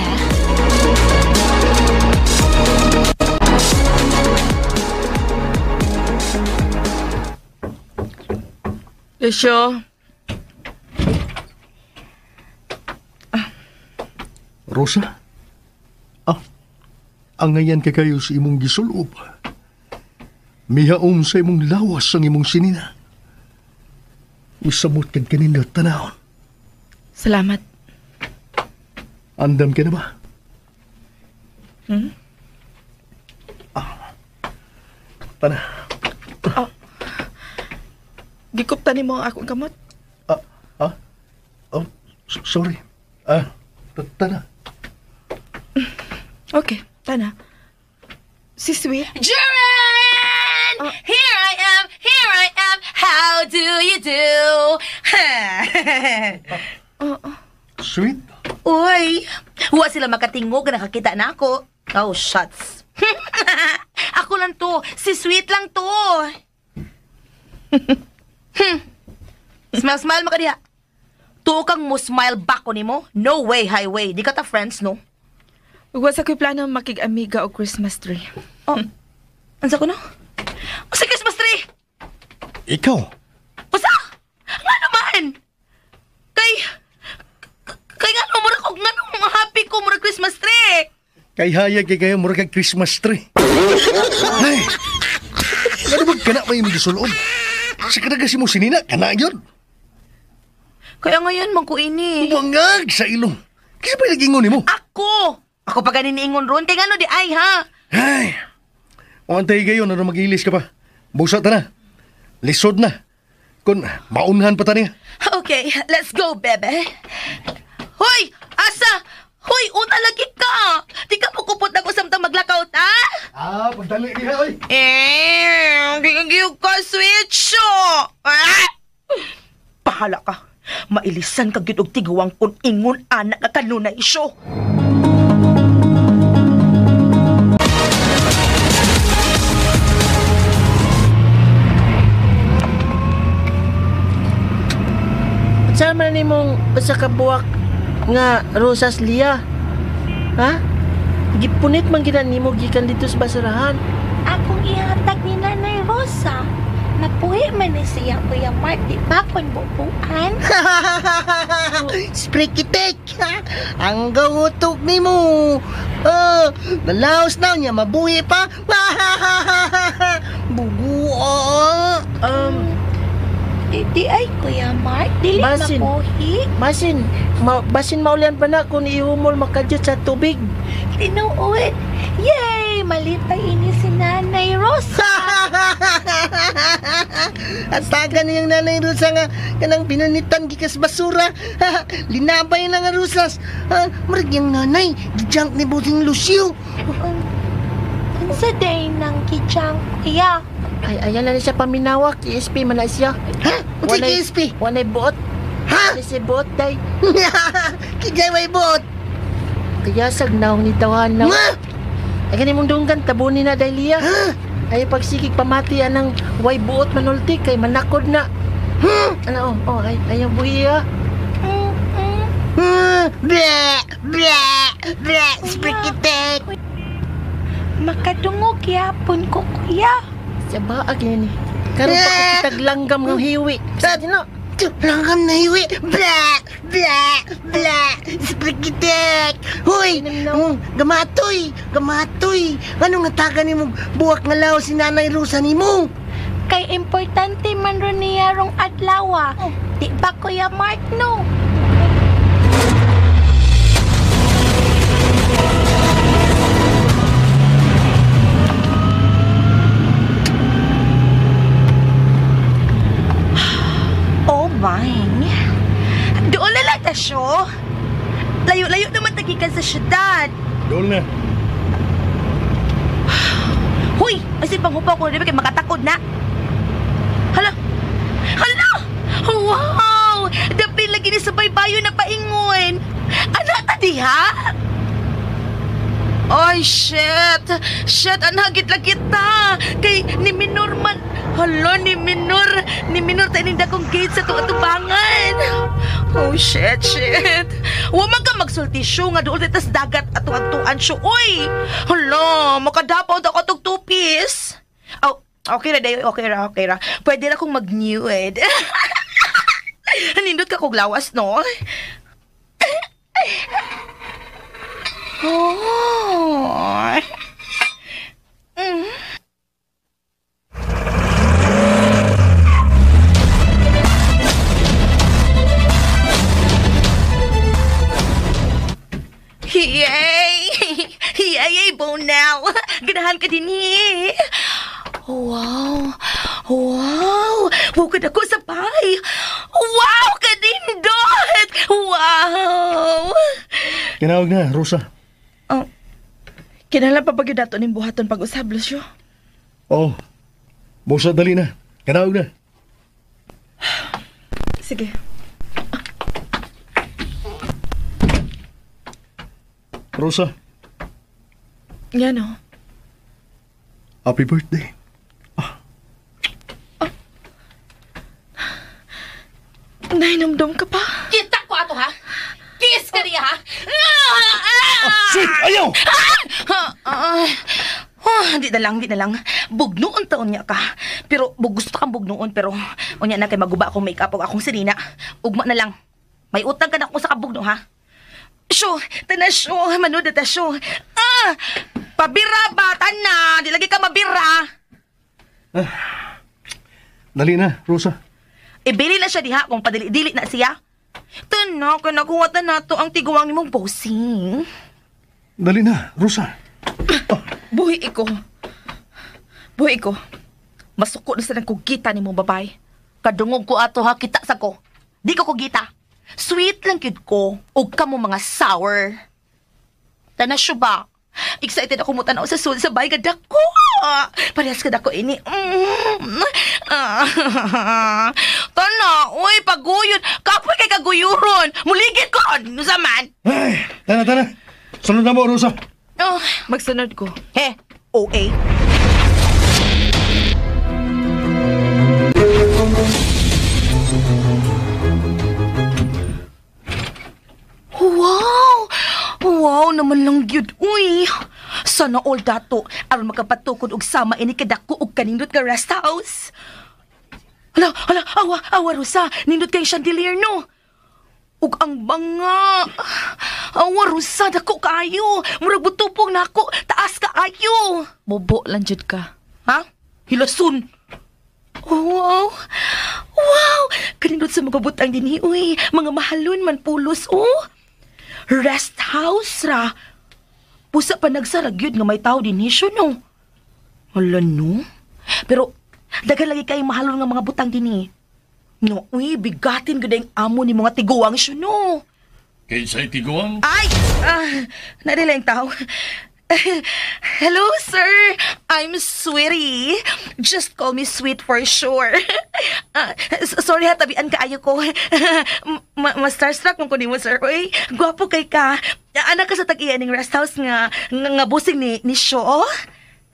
Lucio. Rosa? Ah, angayan ka kayo sa imong gisulob. Mihaom sa imong lawas ang imong sinina. Usamot kag kanina tanawon. Salamat. Andam ka na ba? Hmm? Ah, tana. Oh. Gikupta nimo ang akong kamot. Oh, sorry. Tana. Okay, tana. Si Sweet. Jaren! Here I am! Here I am! How do you do? Sweet? Uy! Wa sila makatingog na nakakita na ako. Oh, shucks. Ako lang to. Si Sweet lang to. Smile, smile makadiha. Tuo kang mo smile back ko nimo? No way, highway. Di ka ta friends, no? Wa sa ko'y plano makig-amiga o Christmas tree. Oh. Ansa ko no? Sa Christmas tree! Ikaw? Usa! Nga naman! Kay nga no, mura ko, nga no, happy ko, mura Christmas tree! Kay hayag kay kayo, mura kag Christmas tree. Ay! Ano ba kana may imong gisulob? Sa kanaga si mo sinina, kana yun. Kaya ngayon, man ko ini. Bangag sa ilong. Kasi pa nagingon nimo? Ako! Ako pa ganin niingon ron. Kaya nga no, di ay, ha? Ay! Umantay kayo na mag-ilis ka pa. Busa ta na. Lisod na. Kung maunhan pa ta niya. Okay, let's go, bebe. Hoy! Asa! Hoy, una lagi ka! Di ka mukupot na ko samtang maglakaw, ta? Ah, pagdali niya, oy! Eh, gigigil ka, switch! Ah! Bahala ka. Mailisan ka gyud og tiguang kun ingon anak ka kanunay isyo. Sama na nimong usa ka buwak nga rosas liya. Ha? Gipunit man gid nimo gikan dito sa basurahan. Akong ihatag ni Nanay Rosa. Napuhi man ni siya Kuya Mark, di ba kun bubuan? Sprikitek! Ang gautok ni mo! Nalaos na niya, mabuhi pa! Buguo! Di ay Kuya Mark, dili Basin. mabuhi. Basin maulian pa na kung ihumol makadyot sa tubig. Tinuod! Yay! Malipay ini si Nanay Rosa! At taga niyang Nanay Rosa nga kanang pinunitan gikas basura. Linabay na nga rusas. Murag yung nanay, gijunk ni Bossing Lucio. Unsa day nang gijunk, kuya? Ay, ayan na siya paminawak. KSP man na siya. Ha? Unsa KSP? Walay buot. Ha? Walay siya buot, day. Kijay way buot. Kaya sag naong ni tawahan na. Ay, gani mong dunggan, tabunin na, day liya. Ay, pagsikig pamati anang way buot manulti kay manakod na. Ano, oh, ay, ayaw buhi, ah. Bleh! Bleh! Blah! Sprikitek! Makadungog gyapon ko, kuya. Sa baag ni. Karon pa ko kitag langgam nga hiwi. Sa na. Langgam na hiwi. Blah! Blah! Blah! Sprikitek! Hoy! Gamatoy! Gamatoy! Anong natagan nimo buwak nga laos si Nanay Rosa nimo? Kay importante man ron niya rong adlaw. Di ba, Kuya Mark, no? Oh, my. Doon na lang tasyo. Layo-layo naman tagikan sa syudad. Doon na. Huy! Asin panghupaw ko na kay makatakod na. Hala! Hala! Wow! Dapil lagi ni sa baybayo na paingon. Ano ta diha? Ay, shit! Shit, anhagit lang kita! Kay ni Minor man... Hala, ni Minor! Ni Minor tayo ninda kong gate sa tuwatubangan! Oh, shit, shit! Huwag ka magsulti, syo nga doon tas dagat at tuwan siyo. Uy! Hala, makadapaw daw ka tog two-piece. Oh, okay ra dayo, okay ra, okay ra. Pwede ra kong mag-nude. Nindot ka kog lawas, no? Oh. Mm. Yay! Yay, Bonel! Ganahan ka din eh! Wow! Wow! Wow ka dako sa bay! Wow ka din, Dot! Wow! Tinawag na, Rosa. Oh. Kinahanglan pa ba gyud nato ning buhaton pag-usab, Lucio? Oo. Busa, dali na. Kinahawag na. Sige. Rosa, Nga no. happy birthday. Nahinumdum ka pa. Kita ko ato ha? Kiss ka niya ha? Sweet! Ayaw! Di na lang, di na lang. Bugnoon taon niya ka. Pero gusto kang bugnoon pero unya na kay maguba akong make-up o akong sirina. Ugma na lang. May utang ka na ako sa kabugno ha? Syo, tana syo, manood na ta syo. Ah! Pabira ba? Tana, di lagi ka mabira. Dali na, Rosa. Ibili na siya diha kung padili-dili na siya. Tana, kanakuha ta nato ang tiguang nimong bossing. Dali na, Rosa. Buhi iko. Buhi iko. Masuko na sa nang kugita ni mong babay. Kadungog ko ato ha, kita sa ko. Di ko kugita. Sweet lang gyud ko. Ug kamo mga sour. Tana siya ba? Excited ako mo tanaw sa sul sa bay kadako. Parehas kadako ini. Tana, uy, paguyon. Kapoy kay kaguyuron. Muligid ko. Ano sa man? Ay, tana, tana. Sunod na mo, Rosa. Oh, magsunod ko. He, OA. Wow! Wow naman lang gyud uy. Sana all dato aron makapatukod og sama ini kadako og kanindot ka rest house. Hala, hala, awa, awa Rosa, nindot kay chandelier no. Ug ang banga. Awa Rosa, dako kaayo. Murag butupong nako, taas kaayo. Bobo lang jud ka. Ha? Hilasun. Oh, wow. Wow! Kanindot sa mga butang dinhi uy. Mga mahalon man pulos oh. Rest house ra. Pusa pa nagsarag yun nga may tao din siya, no? Hala, no? Pero, daghan lagi kay mahalon nga mga butang dinhi. No, uy, bigatin gud ang amo ni mga tiguang siya, no? Kinsay tiguang? Ay! Nadila yung tao. Hello, sir. I'm Sweetie. Just call me Sweet for sure. Sorry ha, tabian kaayo ko. Ma-starstruck mo ko nimo, sir. Uy, gwapo kay ka. Anak ka sa tag-iya ning rest house nga busing ni Shaw.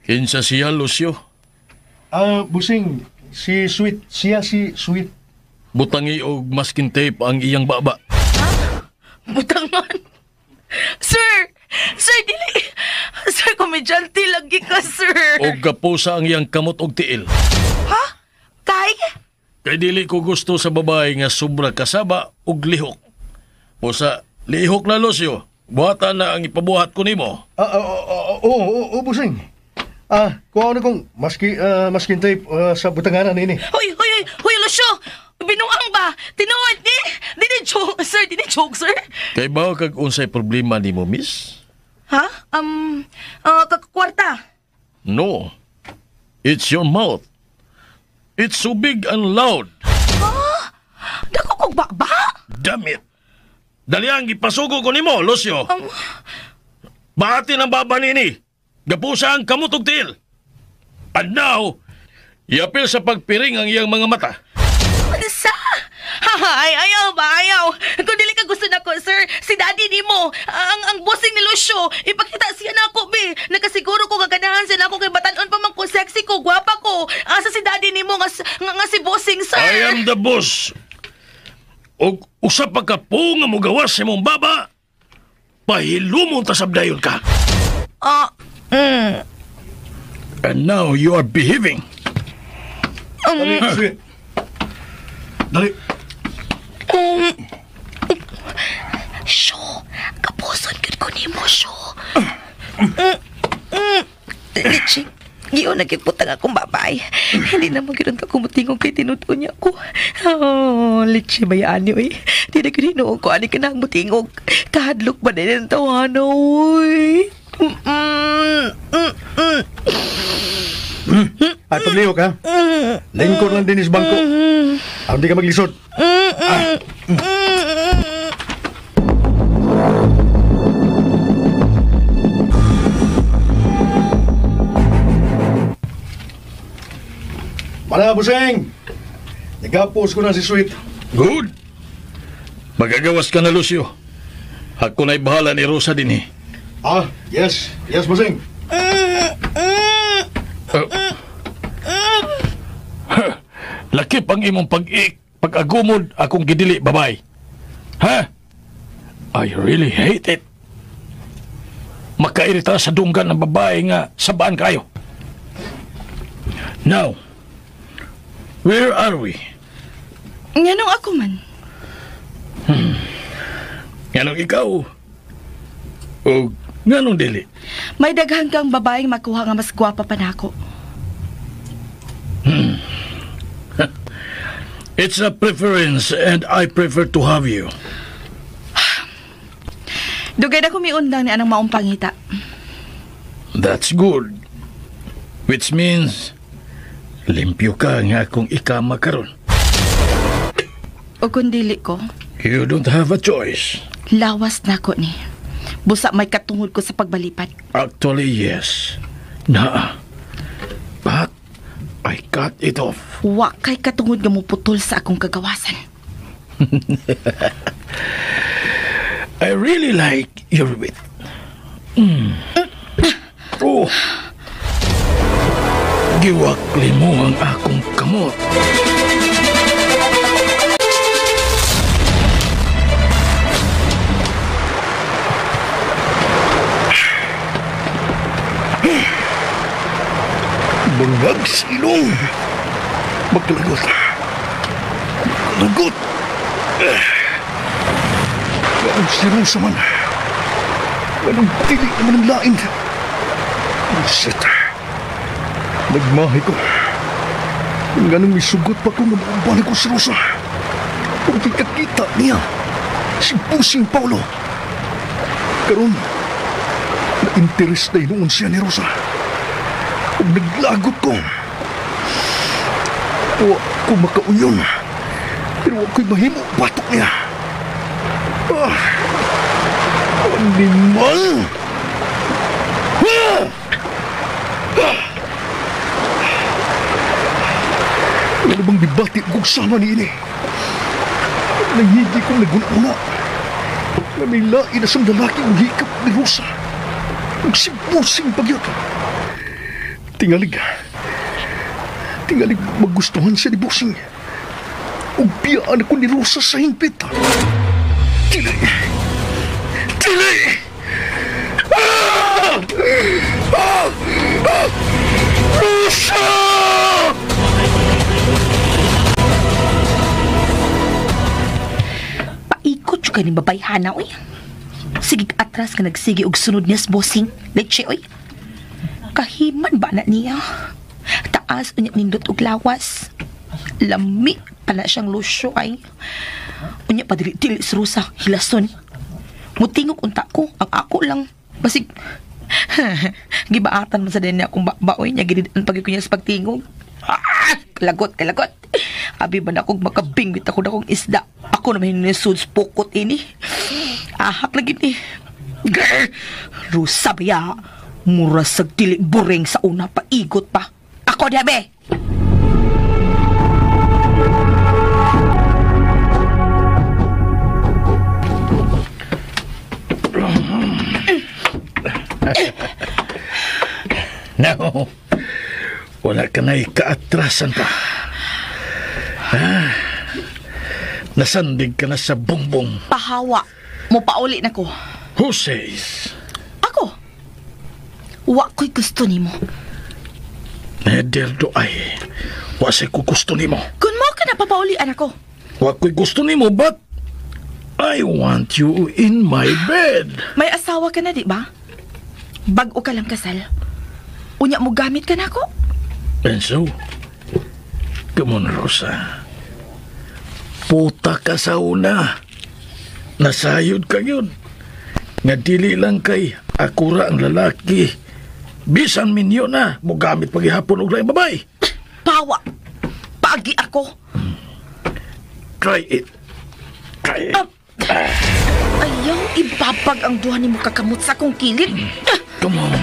Kinsa siya, Lucio? Busing, si Sweet. Siya si Sweet. Butangi og masking tape ang iyang baba. Butangan. Sir! Sir, dili. Sir, komedyante lagi ka, sir. Og gapusa ang iyang kamot og tiil. Ha? Kay? Kay dili ko gusto sa babae nga sobra kasaba og lihok. Usa, lihok na, Lucio. Buhatan na ang ipabuhat ko nimo. Oo, busing. Kuha na kong maski tape sa butanganan ini. Hoy, hoy, hoy, hoy, Lucio! Binuang ba? Tinuod ni? Dili joke, sir. Dili joke, sir. Kay ba kag unsay problema nimo, miss? Ha? Kwarta. No. It's your mouth. It's so big and loud. Ha? Dako kog baba? Damn it. Dali ang ipasugo ko nimo, Lucio. Baati ng baba nini. Gapusa ang kamot og tiil. And now, iapil sa pagpiring ang iyang mga mata. Sa? Ay, ayaw ba? Ayaw. Kung dili ka gusto nako, sir, si daddy nimo, ang bossing ni Lucio, ipakita siya nako, be. Nakasiguro ko gaganahan siya nako kay batan-on pa man ko, sexy ko, gwapa ko. Asa si daddy nimo nga si bossing, sir? I am the boss. Og usa pa ka po nga mogawas sa imong baba, pahilumon ta sabdayon ka. And now you are behaving. Dali, dali. Syo, kapuson gud ko nimo, syo. Lichi, giyon nagiputang akong babay. Hindi na magyun ka kumutingog kay tinutuon niya ko. Oh, Lichi, bayaan niyo eh. Di na gyud hinuon ko ani kanang mutingog. Kahadlok ba din ang tawhana, oy. Ay, paglihok ha. Lingkod lang din is bangko. Hindi ka maglisod. Mana, busing! Nagapos ko na si Sweet. Good! Magagawas ka na, Lucio. Ako na'y bahala ni Rosa din eh. Yes. Yes, busing. Lakip ang imong pag-agumod akong gidili, babay. Ha? I really hate it. Makairita sa dunggan ng babae nga sabaan kayo. Now, where are we? Nganong ako man? Nganong ikaw? O nganong dili? May daghan kang babaeng makuha nga mas gwapa pa nako. It's a preference and I prefer to have you. Dugay na kumiundang ni anang maong pangita. That's good. Which means, limpyo ka nga kung ikama karon. O kung dili ko? You don't have a choice. Lawas na ko ni. Busa may katungod ko sa pagbalipad. Actually, yes. Naa. But, I cut it off. Wa kay katungod nga muputol sa akong kagawasan. I really like your wit. Oh. Giwakli mo ang akong kamot. Bangag sa ilong. Magkalagot. Magkalagot. Ganong si Rosa man. Ganong dili naman ang lain. Oh, shit. Nagmahay ko. Ganong may sugot pa kung mabalik ko si Rosa. Kung kikakita niya, si Pusing Paulo. Karon, na-interest na inuon siya ni Rosa. Kung naglagot ko, wa ko makauyon. Pero ako'y mahimo batok niya. Ah, animal! Ah! Ah! Ano bang debate kong sama ni ini? Nangigi kong naguna-una. Na may lain na siyang lalaki ang hikap ni Rosa. Nagsibusing pagyot. Tingalig. Tingalig magustuhan siya ni Busing. Ug biyaan ako ni Rosa sa hingpit. Dili! Dili! Ah! Ah! Rosa! Paikot siya kaning babayhana, oy. Sige atras ka nagsige og sunod niya sa bossing. Leche, oy. Kahiman ba na niya? Taas unya nindot og lawas. Lami pala siyang lusyo ay. Unya pa dili-dili si Rosa, hilason. Mutingog unta ko, ang ako lang. Basig, gibaatan man sa din niya akong baoy niya, ginidan pag ko niya sa pagtingog. Ah! Kalagot, kalagot. Abi ba na akong makabingwit ako na akong isda. Ako naman hinisud pukot ini. Ahak lagi ni. Grr! Rosa ba? Mura sa dili buring sa una, paigot pa. Ako diabe! Now, wala ka na ikaatrasan pa. Ah, nasandig ka na sa bongbong. Pahawa. Mupauli na ko. Who says? Ako. Wa ko'y gusto nimo. Neder do ay. Wa say ko gusto nimo. Kun mo ka na papaulian ako. Wa ko'y gusto nimo, but I want you in my bed. May asawa ka na, di ba? Bag-o ka lang kasal. Unya mo gamit ka na ako. And so, come on, Rosa. Puta ka sa una. Nasayod ka yun. Nga dili lang kay akura ang lalaki. Bisan minyo na, mo gamit paghihapon og laing babay. Pawa! Paagi ako! Try it. Try it. Ayaw ibabag ang duha ni mo kakamot sa akong kilid. Come on.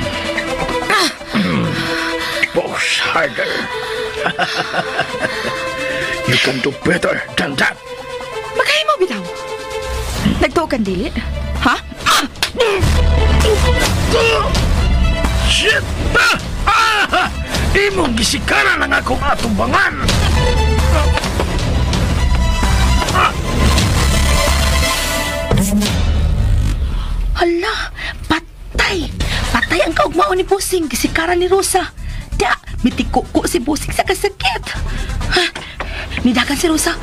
Push harder. You can do better than that. Magkahimo bitaw. Nagtuo kang dili? Ha? Ah! Shit! Ah! Ah! Imong gisikaran ang akong atumbangan! Ah! Hala, patay! Patay ang kaugmaon ni Busing, gisikaran ni Rosa. Da, mitikuko si Busing sa kasakit. Ha? Nidakan si Rosa.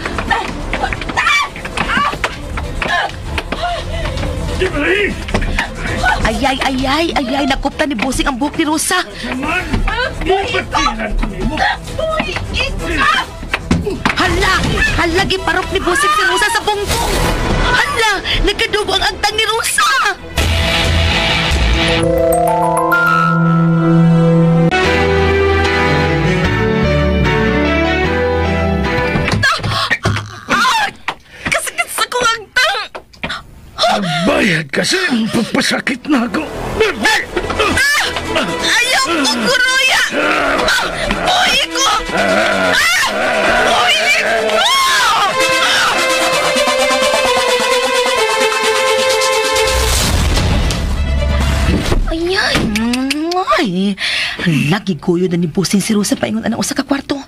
Ayay, ayay, ayay, nakupta ni Busing ang buhok ni Rosa. Hala, hala, giparok ni Busing si Rosa sa bongbong. Hala, nagkadubo ang agtang ni Rosa. Kasakit sa kong agtang. Agbayad kasi, pagpasakit na ako. Ayaw ko, kuruya! Buhi ko! Buhi ko! Ay, ay, lagi goyo na ni Busing si Rosa paingon anang usa ka kwarto.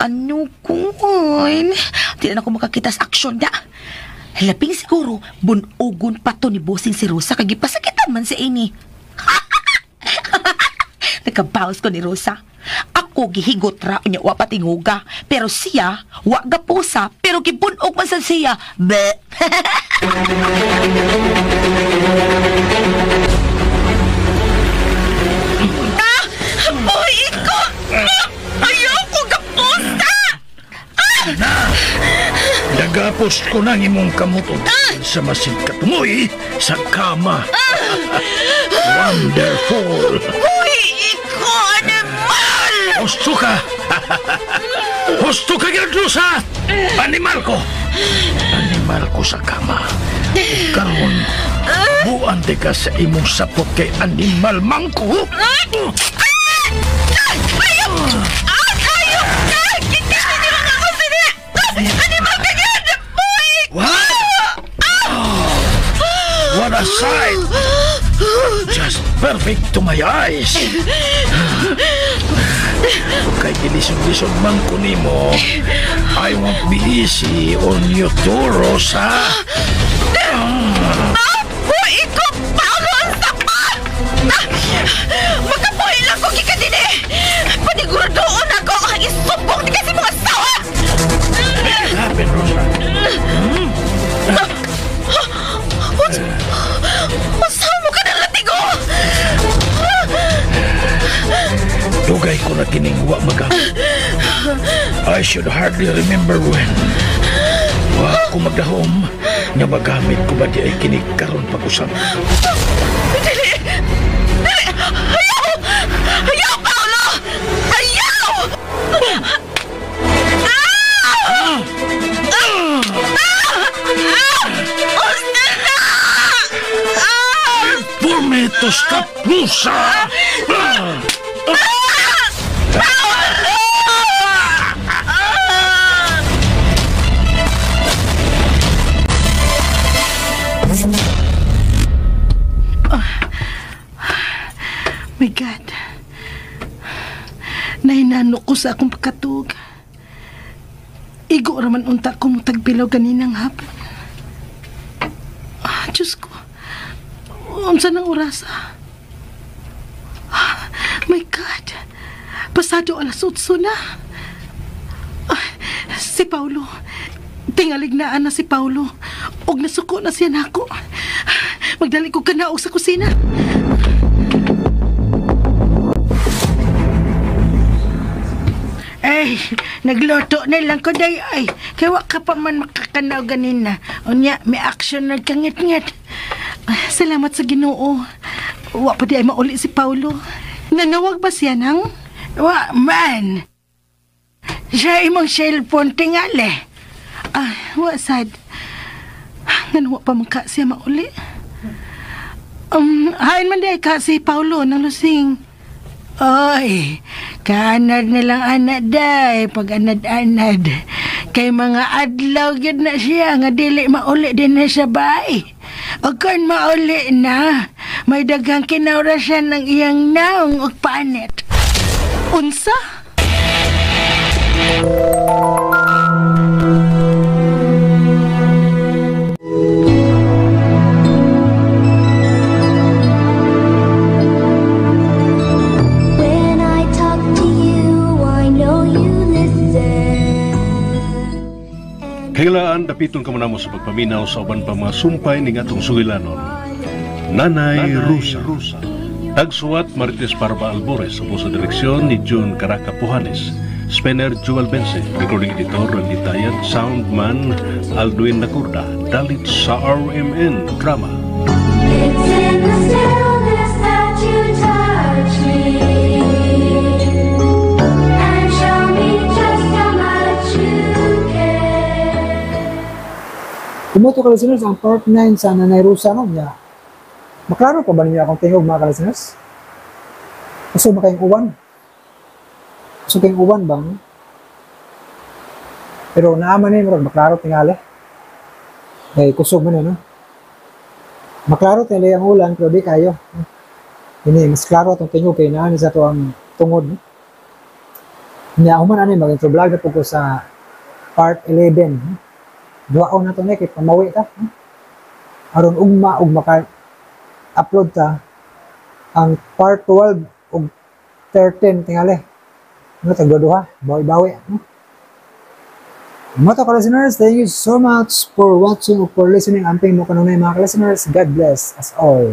Ano kun? Di na ako makakita sa aksyon da. Laping siguro, bunugon pa to ni Busing si Rosa kay gipasakitan man si Amy. Nakabawas ko ni Rosa. Ako gihigot ra unya wa patinguga, pero siya wa gapusa pero gibunog man sad siya. Be. Ah! Buhi ko! Ayaw ko gapusa! Na! Nagapos ko nang imong kamutot sa masig katumoy sa kama. Wonderful! Buhi ko, animal! Husto ka! Husto ka, Gertrusa! Animal ko! Animal ko sa kama. Karon, buwan ka sa imong sapot kay animal mangko. Ayaw! Ayaw! Kikita niyo lang ako sini! Animal ka yan! Buhi ko! What? What a sight! Just perfect to my eyes. Kay gilisod-lisod man ko nimo, I won't be easy on you too, Rosa. Buhi ko! Paolo ang sapat! Siguradoon ako ang isumbong ni kasi mga asawa! Make it happen, Rosa. Unsa mo ka ng latigo? Dugay ko na kining wa magamit. I should hardly remember when. Wa ko magdahom nga magamit ko ba di ay kinig karon pag-usap. Dili! Dili! Ayaw! Ayaw, Paolo! Ayaw! Ah! Ah! Ah! Usta na! Ah! For me to stop, Rosa! Ah! Paolo! Ah! My God. Nahinano ko sa akong pagkatug. Igo raman unta ko mutagbilaw ganinang hapon. Ah, Diyos ko. Unsa nang oras? Ah, my God. Pasado 8:00 na. Ah, si Paulo. Tingalig naan na si Paulo. Og nasuko na siya nako. Magdali ko kanaog sa kusina. Ay, nagluto na lang ko day ay. Kaya wa ka pa man makakanaw ganina. Unya, may action na kangit-ngit. Ah, salamat sa Ginoo. Wa pa di ay mauli si Paulo. Nanawag ba siya nang? Wa man. Sa imong cellphone tingali. Ah, wa sad. Ngano wa pa man ka siya mauli. Hain man di ay ka si Paulo nang lusing. Oy, kaanad na lang anak day, pag anad-anad. Kay mga adlaw gyud na siya, nga dili mauli din na siya bay. O kung mauli na, may daghang kinaurasan ng iyang naong og panit. Unsa? When I talk to you, I know you listen. Kailaan dapiton ka mo sa pagpaminaw sa uban pa mga sumpay ning atong sugilanon. Nanay Rosa. Tagsuwat Marites Parba Albores sa sa direksyon ni June Caraca Puhanes. Spenner Joel Bense, recording editor Randy Tayad, soundman Aldwin Nakurda, dalit sa RMN Drama. It's in the stillness that you touch me and show me just how much you care. Kumuto ka listeners ang part 9 sa Nanay Rosa no niya. Maklaro pa ba ninyo akong tingog mga ka-listeners? Gusto ba kayong uwan? Gusto kayong uwan bang? Pero naaman ni murag maklaro tingali. Kay kusog man no. Maklaro tingali ang ulan pero di kayo. Ini mas klaro atong tingog kay naa ni sa to ang tungod. No? Nya human ani mag-intro vlog na po ko sa part 11. No? Duwaon na to ni kay pamawi ta. No? Aron ugma ug maka upload ta ang part 12 ug 13 tingali. No, tagduha, bawi-bawi. No? Mga ka-listeners, thank you so much for watching or for listening. Amping mo kanunay mga ka-listeners. God bless us all.